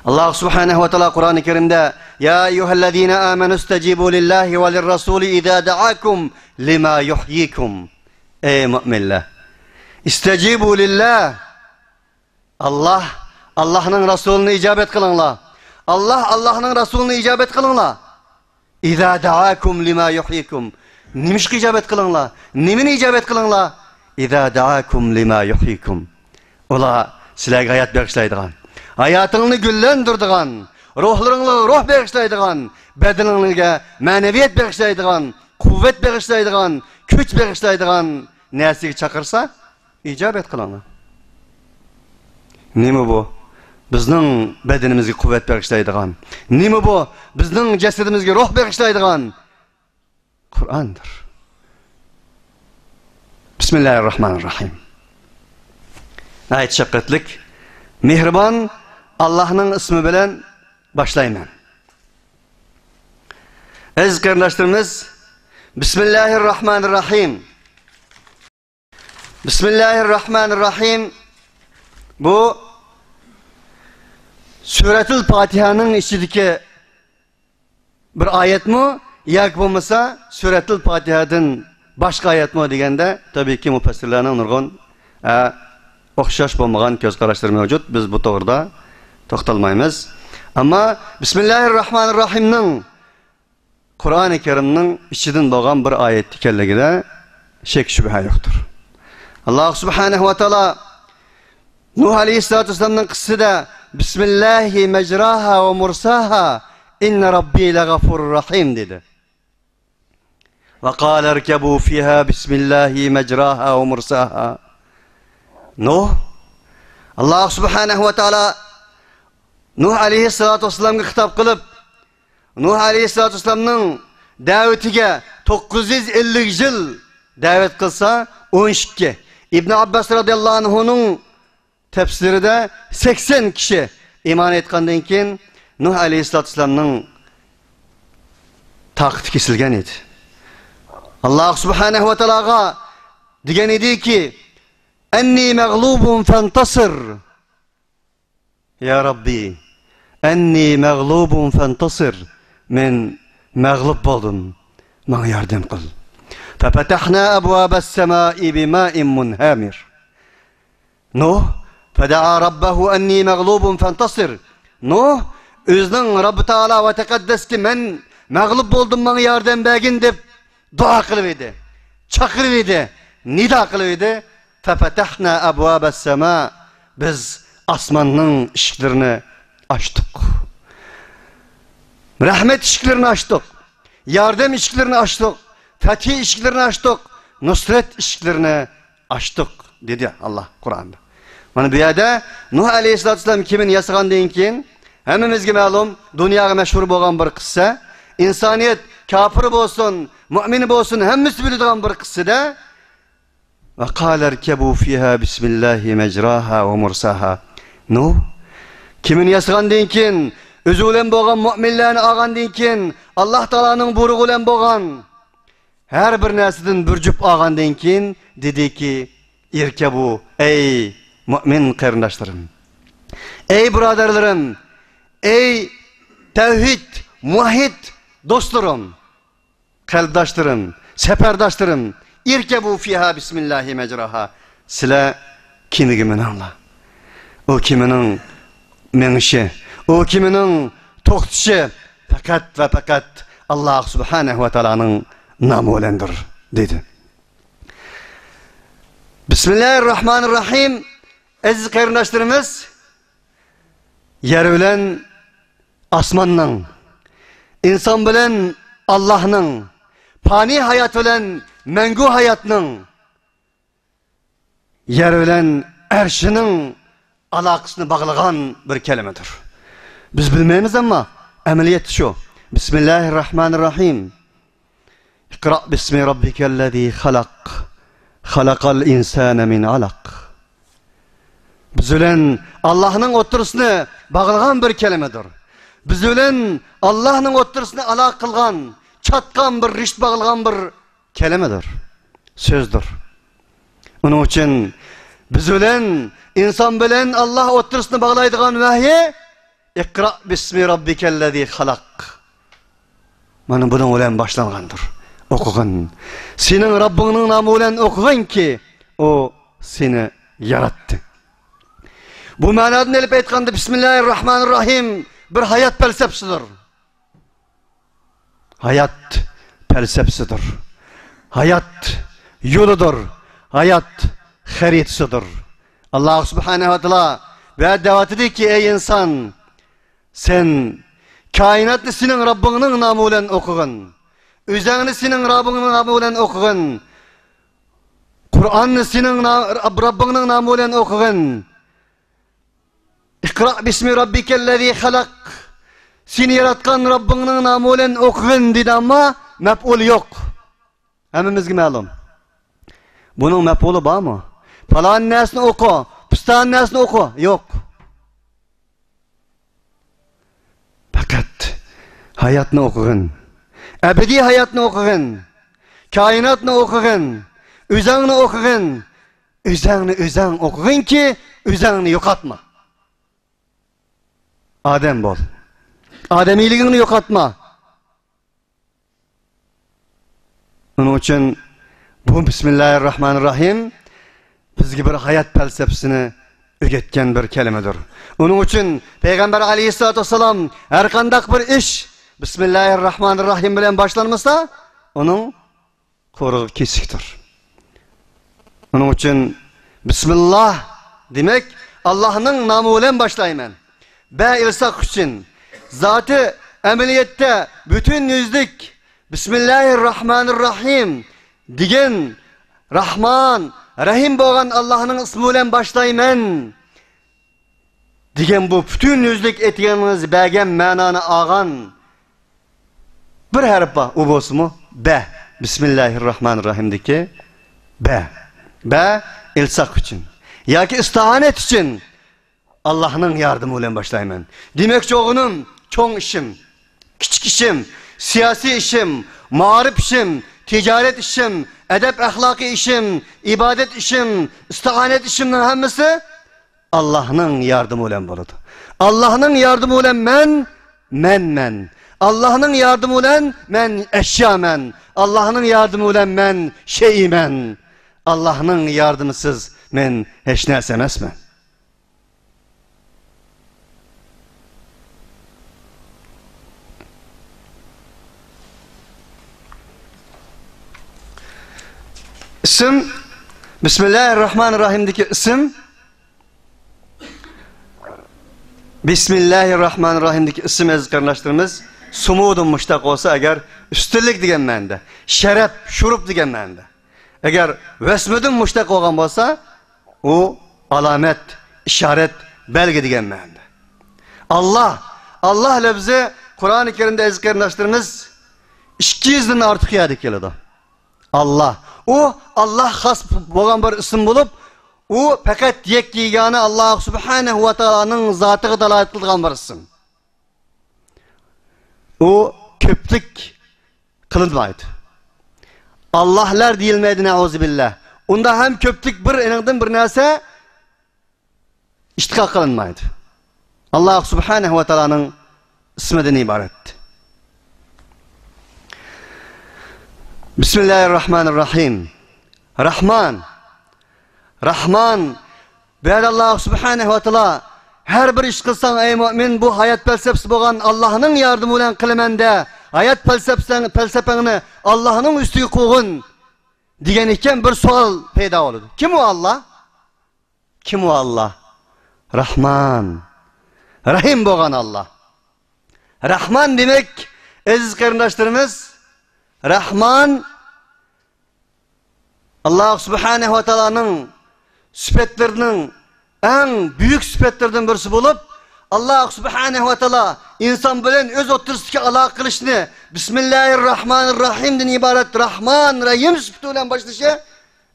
ئاللاھ سۇبھانەھۇ ۋە تائالا قۇرئانى كەرىمدە، «يا أيها الذين آمنوا استجيبوا لله وللرسول إذا دعاكم لما يحييكم». ئەي مۆمىنلەر، «استجيبوا لله». ئاللاھ، ئاللاھنىڭ رەسۇلىنى ئىجابەت قىلىڭلار. ئاللاھ، ئاللاھنىڭ رەسۇلىنى ئىجابەت قىلىڭلار. «إذا دعاكم لما يحييكم». نېمىشقا ئىجابەت قىلىڭلار؟ نېمىنى ئىجابەت قىلىڭلار؟ «إذا دعاكم لما يحييكم». ئۇلار سىلەرگە ھايات بېغىشلايدىغان، ھاياتىڭلارنى گۈللەندۈرىدىغان، روھلىرىڭلارغا روھ بېغىشلايدىغان، بەدىنىڭلارگە مەنىۋىيەت بېغىشلايدىغان، قۇۋۋەت بېغىشلايدىغان، كۈچ بېغىشلايدىغان نەرسىگە چاقىرسا، ئىجابەت قىلىڭلار. نېمە بۇ؟ بىزنىڭ بەدىنىمىزگە قۇۋۋەت بېغىشلايدىغان، نېمە بۇ؟ بىزنىڭ جەسىتىمىزگە روھ بېغىشلايدىغان قۇرئاندۇر. بىسمىللاھىر راھمانىر راھىم. ناھايىتى شەپقەتلىك، مېھرىبان ئاللاھنىڭ ئىسمى بىلەن باشلايمەن. ئەزىز قېرىنداشلىرىمىز، بىسمىللاھىر راھمانىر راھىم. بىسمىللاھىر راھمانىر راھىم. بۇ سۈرەتۇل پاتىھانىڭ ئىچىدىكى بىر ئايەتمۇ ياكى بولمىسا سۈرەتۇل پاتىھادىن باشقا ئايەتمۇ دېگەندە، تەبىئىيكى، مۇپەسسىرلەرنىڭ نۇرغۇن، ئە، ئوخشاش بولمىغان كۆز قاراشلىرى مەۋجۇت. بىز بۇ توغرىدا توختالمايمىز. ئەمما بىسمىللاھىر راھمانىر راھىمنىڭ قۇرئانى كەرىمنىڭ ئىچىدىن بولغان بىر ئايەت ئىكەنلىكىدە شەك شۈبھە يوقتۇر. ئاللاھ سۇبھانەھۇ ۋە تائالا نۇھ ئەلەيھىسسالاتۇ ۋەسسالامنىڭ قىسسىسىدە، «بىسمىللاھى مەجراھا ۋە مۇرساھا، ئىننە رەببى لەغەفۇرۇر رەھىم» دېدى. «ۋە قالە ئىركەبۇ فىھا بىسمىللاھى مەجراھا ۋە مۇرساھا». نۇھ، ئاللاھ سۇبھانەھۇ ۋە تائالا نۇھ ئەلەيھىسسالاتۇ ۋەسسالامغا خىتاب قىلىپ، نۇھ ئەلەيھىسسالاتۇ ۋەسسالامنىڭ دەۋىتىگە توققۇز يۈز ئەللىك يىل دەۋەت قىلسا، ئون ئىككى، ئىبن ئابباس رازىياللاھۇ ئەنھۇنىڭ تەپسىرىدە سەكسەن كىشى ئىمان ئېيتقاندىن كېيىن، نۇھ ئەلەيھىسسالاتۇ ۋەسسالامنىڭ تاقىتى كېسىلگەن ئىدى. ئاللاھ سۇبھانەھۇ ۋە تائالاغا دېگەن ئىدىكى، «ئەننى مەغلۇبۇن فەنتەسىر». يا رەببى، ئەننى مەغلۇبۇن فەنتەسىر، مەن مەغلۇپ بولدۇم، ماڭا ياردەم قىل. فەپەتەھنا ئەبۋابەس سەمائى بىمائىن مۇنھەمىر. نۇھ، فەدەئا رەببەھۇ ئەننى مەغلۇبۇن فەنتەسىر. نۇھ ئۆزىنىڭ رەببى تائالا ۋە تەقەددەسكە، مەن مەغلۇپ بولدۇم، ماڭا ياردەم بەرگىن، دەپ دۇئا قىلىۋىدى، چاقىرىۋىدى، نىدا قىلىۋىدى. فەپەتەھنا ئەبۋابەس سەما، بىز ئاسماننىڭ ئىشىكلىرىنى ئاچتۇق. رەھمەت ئىشىكلىرىنى ئاچتۇق. ياردەم ئىشىكلىرىنى ئاچتۇق. فەتھى ئىشىكلىرىنى ئاچتۇق. نۇسرەت ئىشىكلىرىنى ئاچتۇق، دېدى ئاللاھ قۇرئاندا. مانا بۇ يەردە نۇھ ئەلەيھىسسالاتۇ ۋەسسالام كېمىنى ياسىغاندىن كېيىن، ھەممىمىزگە مەلۇم، دۇنياغا مەشھۇر بولغان بىر قىسسە. ئىنسانىيەت، كاپىرى بولسۇن، مۆمىنى بولسۇن، ھەممىسى بىلىدىغان بىر قىسسىدە، «ۋە قالە ئىركەبۇ فىھا بىسمىللاھى مەجراھا ۋە مۇرساھا». نۇھ كېمىنى ياسىغاندىن كېيىن، ئۆزى بىلەن بولغان مۆمىنلەرنى ئالغاندىن كېيىن، ئاللاھ تائالانىڭ بۇيرۇقى بىلەن بولغان ھەر بىر نەرسىدىن بىر جۈپ ئالغاندىن كېيىن دېدىكى، «ئىركەبۇ، ئەي مۆمىن قېرىنداشلىرىم، ئەي بۇرادەرلىرىم، ئەي تەۋھىد، مۇۋەھھىد دوستلىرىم، قەلبداشلىرىم، سەپەرداشلىرىم، ئىركەبۇ فىھا بىسمىللاھى مەجراھا، سىلەر كېمىگە مىنىڭلار. ئۇ كېمىنىڭ مېڭىشى، ئۇ كېمىنىڭ توختىشى پەقەت ۋە پەقەت ئاللاھ سۇبھانەھۇ ۋە تائالانىڭ نامى بىلەندۇر» دېدى. بىسمىللاھىر راھمانىر راھىم. ئەزىز قېرىنداشلىرىمىز، يەر بىلەن ئاسماننىڭ، ئىنسان بىلەن ئاللاھنىڭ، پانىي ھايات بىلەن مەڭگۈ ھاياتنىڭ، يەر بىلەن ئەرشىنىڭ ئالاقىسىنى باغلىغان بىر كەلىمىدۇر. بىز بىلمەيمىز، ئەمما ئەمەلىيەتتە شۇ. بىسمىللاھىر راھمانىر راھىم. ئىقرا بىسمى راببىكەللەزى خەلەق. خەلەقەل ئىنسانە مىن ئەلەق. بىز بىلەن ئاللاھنىڭ ئوتتۇرىسىنى باغلىغان بىر كەلىمىدۇر. بىز بىلەن ئاللاھنىڭ ئوتتۇرىسىنى ئالاقە قىلغان، چاتقان بىر رىشتە باغلىغان بىر كەلىمىدۇر، سۆزدۇر. ئۇنىڭ ئۈچۈن بىز بىلەن، ئىنسان بىلەن ئاللاھ ئوتتۇرىسىنى باغلايدىغان ۋەھيى، ئىقرا بىسمى راببىكەللەزى خەلەق. مانا بۇنىڭ بىلەن باشلانغاندۇر. ئوقۇغىن. سېنىڭ رەببىڭنىڭ نامى بىلەن ئوقۇغىنكى، ئۇ سېنى ياراتتى. بۇ مەنادىن ئېلىپ ئېيتقاندا، بىسمىللاھىر راھمانىر راھىم بىر ھايات پەلسەپىسىدۇر. ھايات پەلسەپىسىدۇر. ھايات يولىدۇر. ھايات خەرىتىسىدۇر. ئاللاھ سۇبھانەھۇ ۋە تائالا بۇ يەردە دەۋاتىدۇكى، ئەي ئىنسان، سەن كائىناتنى سېنىڭ رەببىڭنىڭ نامى بىلەن ئوقۇغىن. ئۆزەڭنى سېنىڭ رەببىڭنىڭ نامى بىلەن ئوقۇغىن. قۇرئاننى سېنىڭ نا-، رەب-، رەببىڭنىڭ نامى بىلەن ئوقۇغىن. ئىقرا بىسمى راببىكەللەزى خەلەق. سېنى ياراتقان رەببىڭنىڭ نامى بىلەن ئوقۇغىن دېدى، ئەمما مەپئۇلى يوق. ھەممىمىزگە مەلۇم. بۇنىڭ مەپئۇلى بارمۇ؟ پالان نەرسىنى ئوقۇ، پىستان نەرسىنى ئوقۇ. يوق. پەقەت ھاياتنى ئوقۇغىن. ئەبەدىي ھاياتنى ئوقۇغىن. كائىناتنى ئوقۇغىن. ئۆزەڭنى ئوقۇغىن. ئۆزەڭنى ئۆزەڭ ئوقۇغىنكى، ئۆزەڭنى يوقاتما. ئادەم بول. ئادەمىيلىكىڭنى يوقاتما. ئۇنىڭ ئۈچۈن بۇ بىسمىللاھىر راھمانىر راھىم بىزگە بىر ھايات پەلسەپىسىنى ئۆگەتكەن بىر كەلىمىدۇر. ئۇنىڭ ئۈچۈن پەيغەمبەر ئەلەيھىسسالاتۇ ۋەسسالام ھەر قانداق بىر ئىش بىسمىللاھىر راھمانىر راھىم بىلەن باشلانمىسا، ئۇنىڭ قۇرۇق كېسىكتۇر. ئۇنىڭ ئۈچۈن بىسمىللا دېمەك، ئاللاھنىڭ نامى بىلەن باشلايمەن. بە ئىلساق ئۈچۈن. زاتى ئەمەلىيەتتە پۈتۈن يۈزلۈك بىسمىللاھىر راھمانىر راھىم دېگەن، راھمان، رەھىم بولغان ئاللاھنىڭ ئىسمى بىلەن باشلايمەن دېگەن بۇ پۈتۈن يۈزلۈك ئېيتقىنىڭىز بەرگەن مەنانى ئالغان بىر ھەرپ بار، ئۇ بولسىمۇ بە. بىسمىللاھىر راھمانىر راھىمدىكى بە. بە ئىلساق ئۈچۈن ياكى ئىستىئانەت ئۈچۈن ئاللاھنىڭ ياردىمى بىلەن باشلايمەن. دېمەكچى بولغىنىم، چوڭ ئىشىم، كىچىك ئىشىم، سىياسىي ئىشىم، مائارىپ ئىشىم، تىجارەت ئىشىم، ئەدەپ ئەخلاقىي ئىشىم، ئىبادەت ئىشىم، ئىستىئانەت ئىشىمنىڭ ھەممىسى ئاللاھنىڭ ياردىمى بىلەن بولىدۇ. ئاللاھنىڭ ياردىمى بىلەن مەن مەنمەن. ئاللاھنىڭ ياردىمى بىلەن مەن ئەشيامەن. ئاللاھنىڭ ياردىمى بىلەن مەن شەيئىمەن. ئاللاھنىڭ ياردىمىسىز مەن ھېچ نەرسە ئەمەسمەن. ئىسىم، بىسمىللاھىر راھمانىر راھىمدىكى ئىسىم، بىسمىللاھىر راھمانىر راھىمدىكى ئىسىم، ئەزىز قېرىنداشلىرىمىز، سۇمۇدىن مۇشتەق بولسا ئەگەر، ئۈستۈنلۈك دېگەن مەنىدە، شەرەپ، شۇرۇپ دېگەن مەنىدە. ئەگەر ۋەسمىدىن مۇشتەق بولغان بولسا، ئۇ ئالامەت، ئىشارەت، بەلگە دېگەن مەنىدە. ئاللا، ئاللا لەپزى قۇرئانى كەرىمدە، ئەزىز قېرىنداشلىرىمىز، ئىككى يۈزدىن ئارتۇق يەردە كېلىدۇ. ئاللا. ئۇ ئاللا خاس بولغان بىر ئىسىم بولۇپ، ئۇ پەقەت يەككە يېگانە ئاللا سۇبھانەھۇ ۋە تائالانىڭ زاتىغا دالالەت قىلىدىغان بىر ئىسىم. ئۇ كۆپلۈك قىلىنمايدۇ. ئاللاھلار دېيىلمەيدۇ، نەئۇزۇبىللا. ئۇندا ھەم كۆپلۈك بىر ئېنىڭدىن بىر نەرسە ئىتىقاد قىلىنمايدۇ. ئاللا سۇبھانەھۇ ۋە تائالانىڭ ئىسمىدىن ئىبارەت. بىسمىللاھىر راھمانىر راھىم. راھمان. راھمان. بۇ يەردە ئاللا سۇبھانەھۇ ۋە تائالا، ھەر بىر ئىش قىلساڭ، ئەي مۆمىن، بۇ ھايات پەلسەپىسى بولغان ئاللانىڭ ياردىمى بىلەن قىلىمەن دە، ھايات پەلسەپىسىڭ، پەلسەپەڭنى ئاللانىڭ ئۈستىگە قويغىن، دېگەن ئىكەن، بىر سوئال پەيدا بولىدۇ. كىم ئۇ ئاللا؟ كىم ئۇ ئاللا؟ راھمان. رەھىم بولغان ئاللا. رەھمان دېمەك، ئەزىز قېرىنداشلىرىمىز، رەھمان ئاللا سۇبھانەھۇ ۋە تائالانىڭ سۈپەتلىرىنىڭ ئەڭ بۈيۈك سۈپەتلىرىدىن بىرسى بولۇپ، ئاللا سۇبھانەھۇ ۋە تائالا ئىنسان بىلەن ئۆز ئوتتۇرىسىدىكى ئالاقە قىلىشنى بىسمىللاھىر راھمانىر راھىمدىن ئىبارەت راھمان، رەھىم سۈپىتى بىلەن باشلىشى،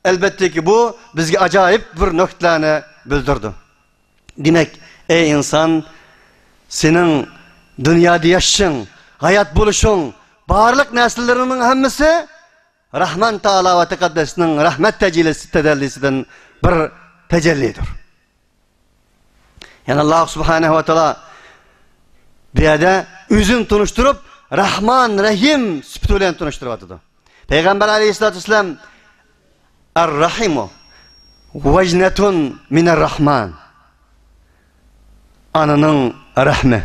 ئەلبەتتىكى، بۇ بىزگە ئاجايىپ بىر نۇقتىلارنى بىلدۈرىدۇ. دېمەك، ئەي ئىنسان، سېنىڭ دۇنيادا ياشىشىڭ، ھايات بولۇشۇڭ، بارلىق نەرسىلىرىڭنىڭ ھەممىسى راھمان تائالا ۋە تەقەددەسنىڭ رەھمەت تەجەللىسى، تەجەللىسىدىن بىر تەجەللىدۇر. يەنى ئاللا سۇبھانەھۇ ۋە تائالا بۇ يەردە ئۆزىنى تونۇشتۇرۇپ، راھمان، رەھىم سۈپىتى بىلەن تونۇشتۇرۇۋاتىدۇ. پەيغەمبەر ئەلەيھىسسالاتۇ ۋەسسالام، «ئەر-رەھىمۇ ۋەجنەتۇن مىنەر-راھمان.» ئانىنىڭ رەھمى.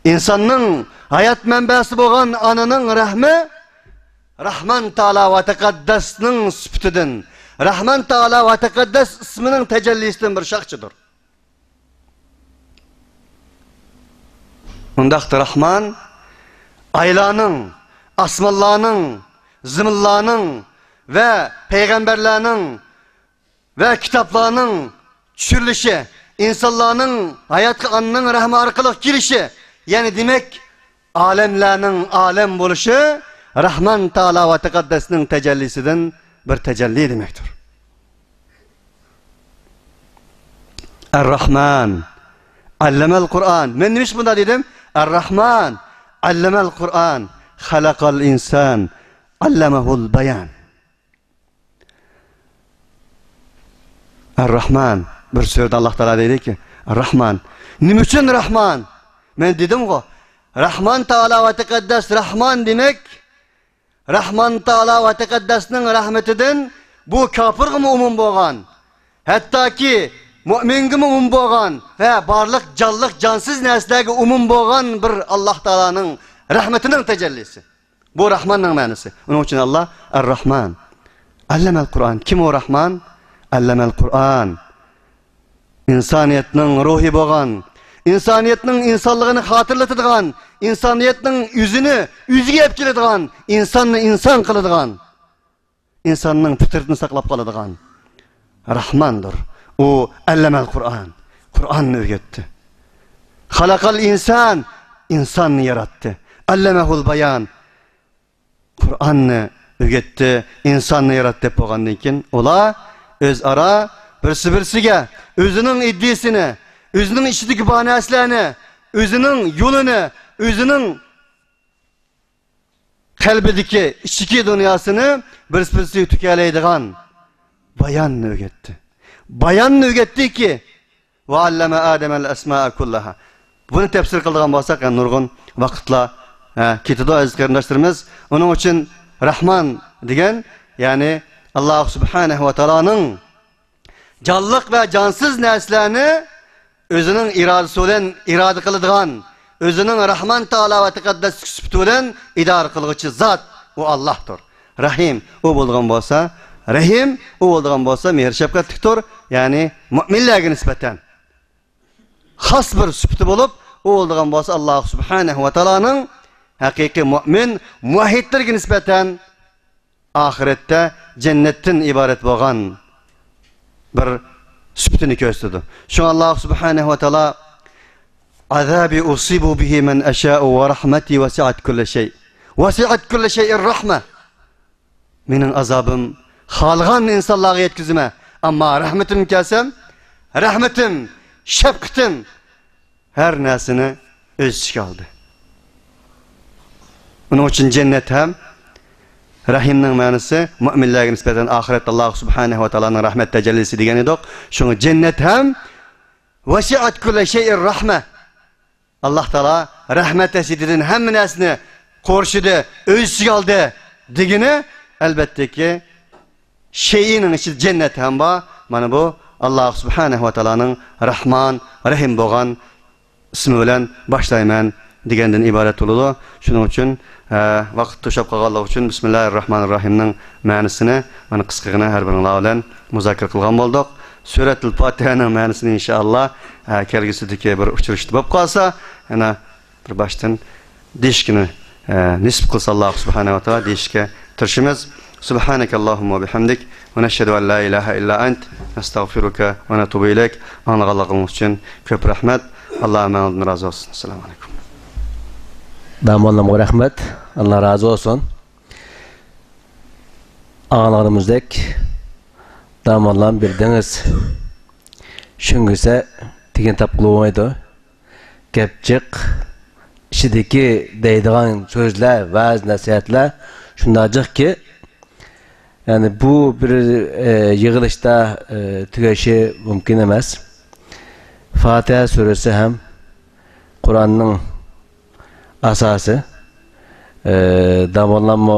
ئىنساننىڭ ھايات مەنبەسى بولغان ئانىنىڭ رەھمى راھمان تائالا ۋە تەقەددەسنىڭ سۈپىتىدىن، راھمان تائالا ۋە تەقەددەس ئىسمىنىڭ تەجەللىسىدىن بىر شاخچىدۇر. ئۇنداقتا راھمان ئايلارنىڭ، ئاسمانلارنىڭ، زېمىنلارنىڭ ۋە پەيغەمبەرلەرنىڭ ۋە كىتابلارنىڭ چۈشۈرۈلۈشى، ئىنسانلارنىڭ ھاياتقا ئانىنىڭ رەھمى ئارقىلىق كېلىشى، يەنى دېمەك، ئالەملەرنىڭ ئالەم بولۇشى راھمان تائالا ۋە تەقەددەسنىڭ تەجەللىسىدىن بىر تەجەللى دېمەكتۇر. ئەر-راھمان، ئەللەمەل قۇرئان. مەن نېمە ئۈچۈن بۇنداق دېدىم؟ ئەر-راھمان، ئەللەمەل قۇرئان، خەلەقەل ئىنسان، ئەللەمەھۇل بايان. ئەر-راھمان. بىر سۈرىدە ئاللا تائالا دەيدىكى، راھمان. نېمە ئۈچۈن راھمان؟ مەن دېدىمغۇ، راھمان تائالا ۋە تەقەددەس راھمان دېمەك، راھمان تائالا ۋە تەقەددەسنىڭ رەھمىتىدىن بۇ كاپىرغىمۇ ئومۇم بولغان، ھەتتاكى مۆمىنگىمۇ ئومۇم بولغان ۋە بارلىق جانلىق، جانسىز نەرسىلەرگە ئومۇم بولغان بىر ئاللا تائالانىڭ رەھمىتىنىڭ تەجەللىسى. بۇ راھماننىڭ مەنىسى. ئۇنىڭ ئۈچۈن ئاللا ئەر-راھمان. ئەللەمەل قۇرئان. كىم ئۇ راھمان؟ ئەللەمەل قۇرئان. ئىنسانىيەتنىڭ روھى بولغان، ئىنسانىيەتنىڭ ئىنسانلىقىنى خاتىرىلىتىدىغان، ئىنسانىيەتنىڭ ئۆزىنى ئۆزىگە ئېلىپ كېلىدىغان، ئىنساننى ئىنسان قىلىدىغان، ئىنساننىڭ پىترىتىنى ساقلاپ قالىدىغان راھماندۇر. ئۇ ئەللەمەل قۇرئان، قۇرئاننى ئۆگەتتى. خەلەقەل ئىنسان، ئىنساننى ياراتتى. ئەللەمەھۇل بايان، قۇرئاننى ئۆگەتتى، ئىنساننى ياراتتى دەپ بولغاندىن كېيىن، ئۇلار ئۆزئارا بىرسى-بىرسىگە ئۆزىنىڭ ئىدىيىسىنى، ئۆزىنىڭ ئىچىدىكى بار نەرسىلەرنى، ئۆزىنىڭ يولىنى، ئۆزىنىڭ قەلبىدىكى ئىچكى دۇنياسىنى بىرسى-بىرسىگە تۆكەلەيدىغان باياننى ئۆگەتتى. باياننى ئۆگەتتىكى، «ۋە ئەللەمە ئادەمەل ئەسمائە كۇللەھا.» بۇنى تەپسىر قىلىدىغان بولساق، يەنە نۇرغۇن ۋاقىتلار، ھە، كېتىدۇ، ئەزىز قېرىنداشلىرىمىز. ئۇنىڭ ئۈچۈن راھمان دېگەن، يەنى ئاللا سۇبھانەھۇ ۋە تائالانىڭ جانلىق ۋە جانسىز نەرسىلەرنى ئۆزىنىڭ ئىرادىسى بىلەن ئىرادە قىلىدىغان، ئۆزىنىڭ راھمان تائالا ۋە تەقەددەسلىك سۈپىتى بىلەن ئىدارە قىلغۇچى زات ئۇ ئاللاھتۇر. رەھىم ئۇ بولىدىغان بولسا، رەھىم ئۇ بولىدىغان بولسا مېھىر شەپقەتلىكتۇر، يەنى مۆمىنلەرگە نىسبەتەن خاس بىر سۈپىتى بولۇپ، ئۇ بولىدىغان بولسا ئاللا سۇبھانەھۇ ۋە تائالانىڭ ھەقىقىي مۆمىن مۇۋەھھىدلىرىگە نىسبەتەن ئاخىرەتتە جەننەتتىن ئىبارەت بولغان بىر سۈپىتىنى كۆرسىتىدۇ. شۇڭا ئاللا سۇبھانەھۇ ۋە تائالا، «ئازابى ئۇسىبۇ بىھى مەن ئەشائۇ ۋە رەھمەتى ۋەسىئەت كۇللە شەي. ۋەسىئەت كۇللە شەيئىن رەھمە.» مېنىڭ ئازابىم خالىغان ئىنسانلارغا يەتكۈزىمەن، ئەمما رەھمىتىم كەلسەم، رەھمىتىم، شەپقىتىم ھەر نەرسىنى ئۆز ئىچىگە ئالدى. ئۇنىڭ ئۈچۈن جەننەت ھەم رەھىمنىڭ مەنىسى مۆمىنلەرگە نىسبەتەن ئاخىرەتتە ئاللا سۇبھانەھۇ ۋە تائالانىڭ رەھمەت تەجەللىسى دېگەن ئىدۇق. شۇڭا جەننەت ھەم «ۋەسىئەت كۇللە شەيئىن رەھمە.» ئاللا تائالا رەھمەت ھەسىتىدىن ھەممە نەرسىنى قورشىدى، ئۆز ئىچىگە ئالدى دېگىنى، ئەلبەتتىكى، شەيئىنىڭ ئىچىدە جەننەت ھەم بار. مانا بۇ ئاللا سۇبھانەھۇ ۋە تائالانىڭ رەھمان، رەھىم بولغان ئىسمى بىلەن باشلايمەن دېگەندىن ئىبارەت بولىدۇ. شۇنىڭ ئۈچۈن، ھە، ۋاقىت توشاپ قالغانلىقى ئۈچۈن بىسمىللاھىر راھمانىر راھىمنىڭ مەنىسىنى مانا قىسقىغىنە ھەر بىرىڭلار بىلەن مۇزاكىرە قىلغان بولدۇق. سۈرەتۇل پاتىھەنىڭ مەنىسىنى ئىنشائاللا، ئە، كەلگۈسىدىكى بىر ئۇچرىشىشتا بولۇپ قالسا، يەنە بىر باشتىن دېيىشكىنى، ئە، نېسىپ قىلسا، ئاللا سۇبھانەھۇ ۋە تائالا دېيىشكە تىرىشىمىز. سۇبھانەكەللاھۇممە ۋە بىھەمدىك، ۋە نەشھەدۇ ئەن لا ئىلاھە ئىللا ئەنت، نەستەغفىرۇكە ۋە نەتۇبۇ ئىلەيك. ئاڭلىغانلىقىڭىز ئۈچۈن كۆپ رەھمەت. ئاللا ھەممىڭىزدىن رازى بولسۇن. ئەسسالامۇ ئەلەيكۇم. داموللامغا رەھمەت. ئاللا رازى بولسۇن. ئاڭلىغىنىمىزدەك، داموللام بىر دېڭىز شۆڭگۈسى، تېگىنى تاپقىلى بولمايدۇ. گەپ جىق، ئىچىدىكى دەيدىغان سۆزلەر، ۋەز نەسىھەتلەر شۇنداق جىقكى، يەنى بۇ بىر، ئە، يىغىلىشتا، ئە، تۈگەشى مۇمكىن ئەمەس. فاتىھە سۈرىسى ھەم قۇرئاننىڭ ئاساسى. ئە، داموللاممۇ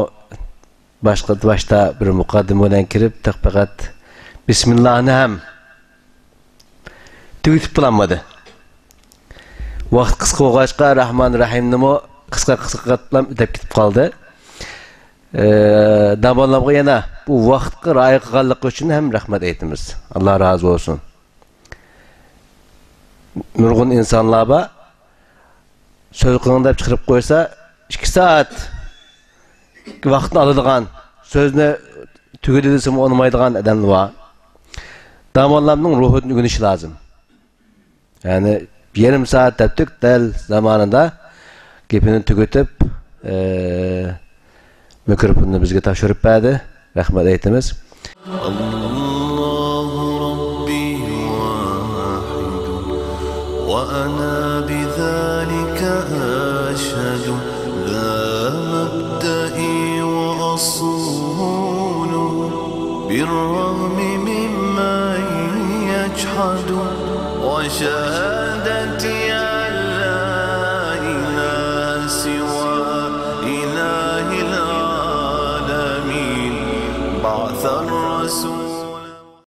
باشقا، باشتا بىر مۇقەددىمە بىلەن كىرىپ، تېخى پەقەت بىسمىللاھنى ھەم تۈگىتىپ بولالمىدى. ۋاقىت قىسقا بولغاچقا، رەھمان رەھىمنىمۇ قىسقا، قىسقا قىلىپ دەپ كېتىپ قالدى. ئە، داموللامغا يەنە بۇ ۋاقىتقا رىئايە قىلغانلىقى ئۈچۈن ھەم رەھمەت ئېيتىمىز. ئاللا رازى بولسۇن. نۇرغۇن ئىنسانلار بار، سۆز قىلىڭ دەپ چىقىرىپ قويسا، ئىككى سائەت ۋاقىتنى ئالىدىغان، سۆزنى تۈگىدى دېسىمۇ ئۇنىمايدىغان ئادەملەر بار. داموللامنىڭ روھىدىن ئۆگىنىش لازىم. يەنى يېرىم سائەت دەپتۇق، دەل زامانىدا گېپىنى تۈگىتىپ، ئە، مىكروفوننى بىزگە تاپشۇرۇپ بەردى. رەھمەت ئېيتىمىز. الله ربي واحد، وأنا بذلك أشهد، ذا مبدئي وأصول، بالرغم ممن يجحد، وشهادتي أن لا إله سوى إله العالمين، بعث الرسول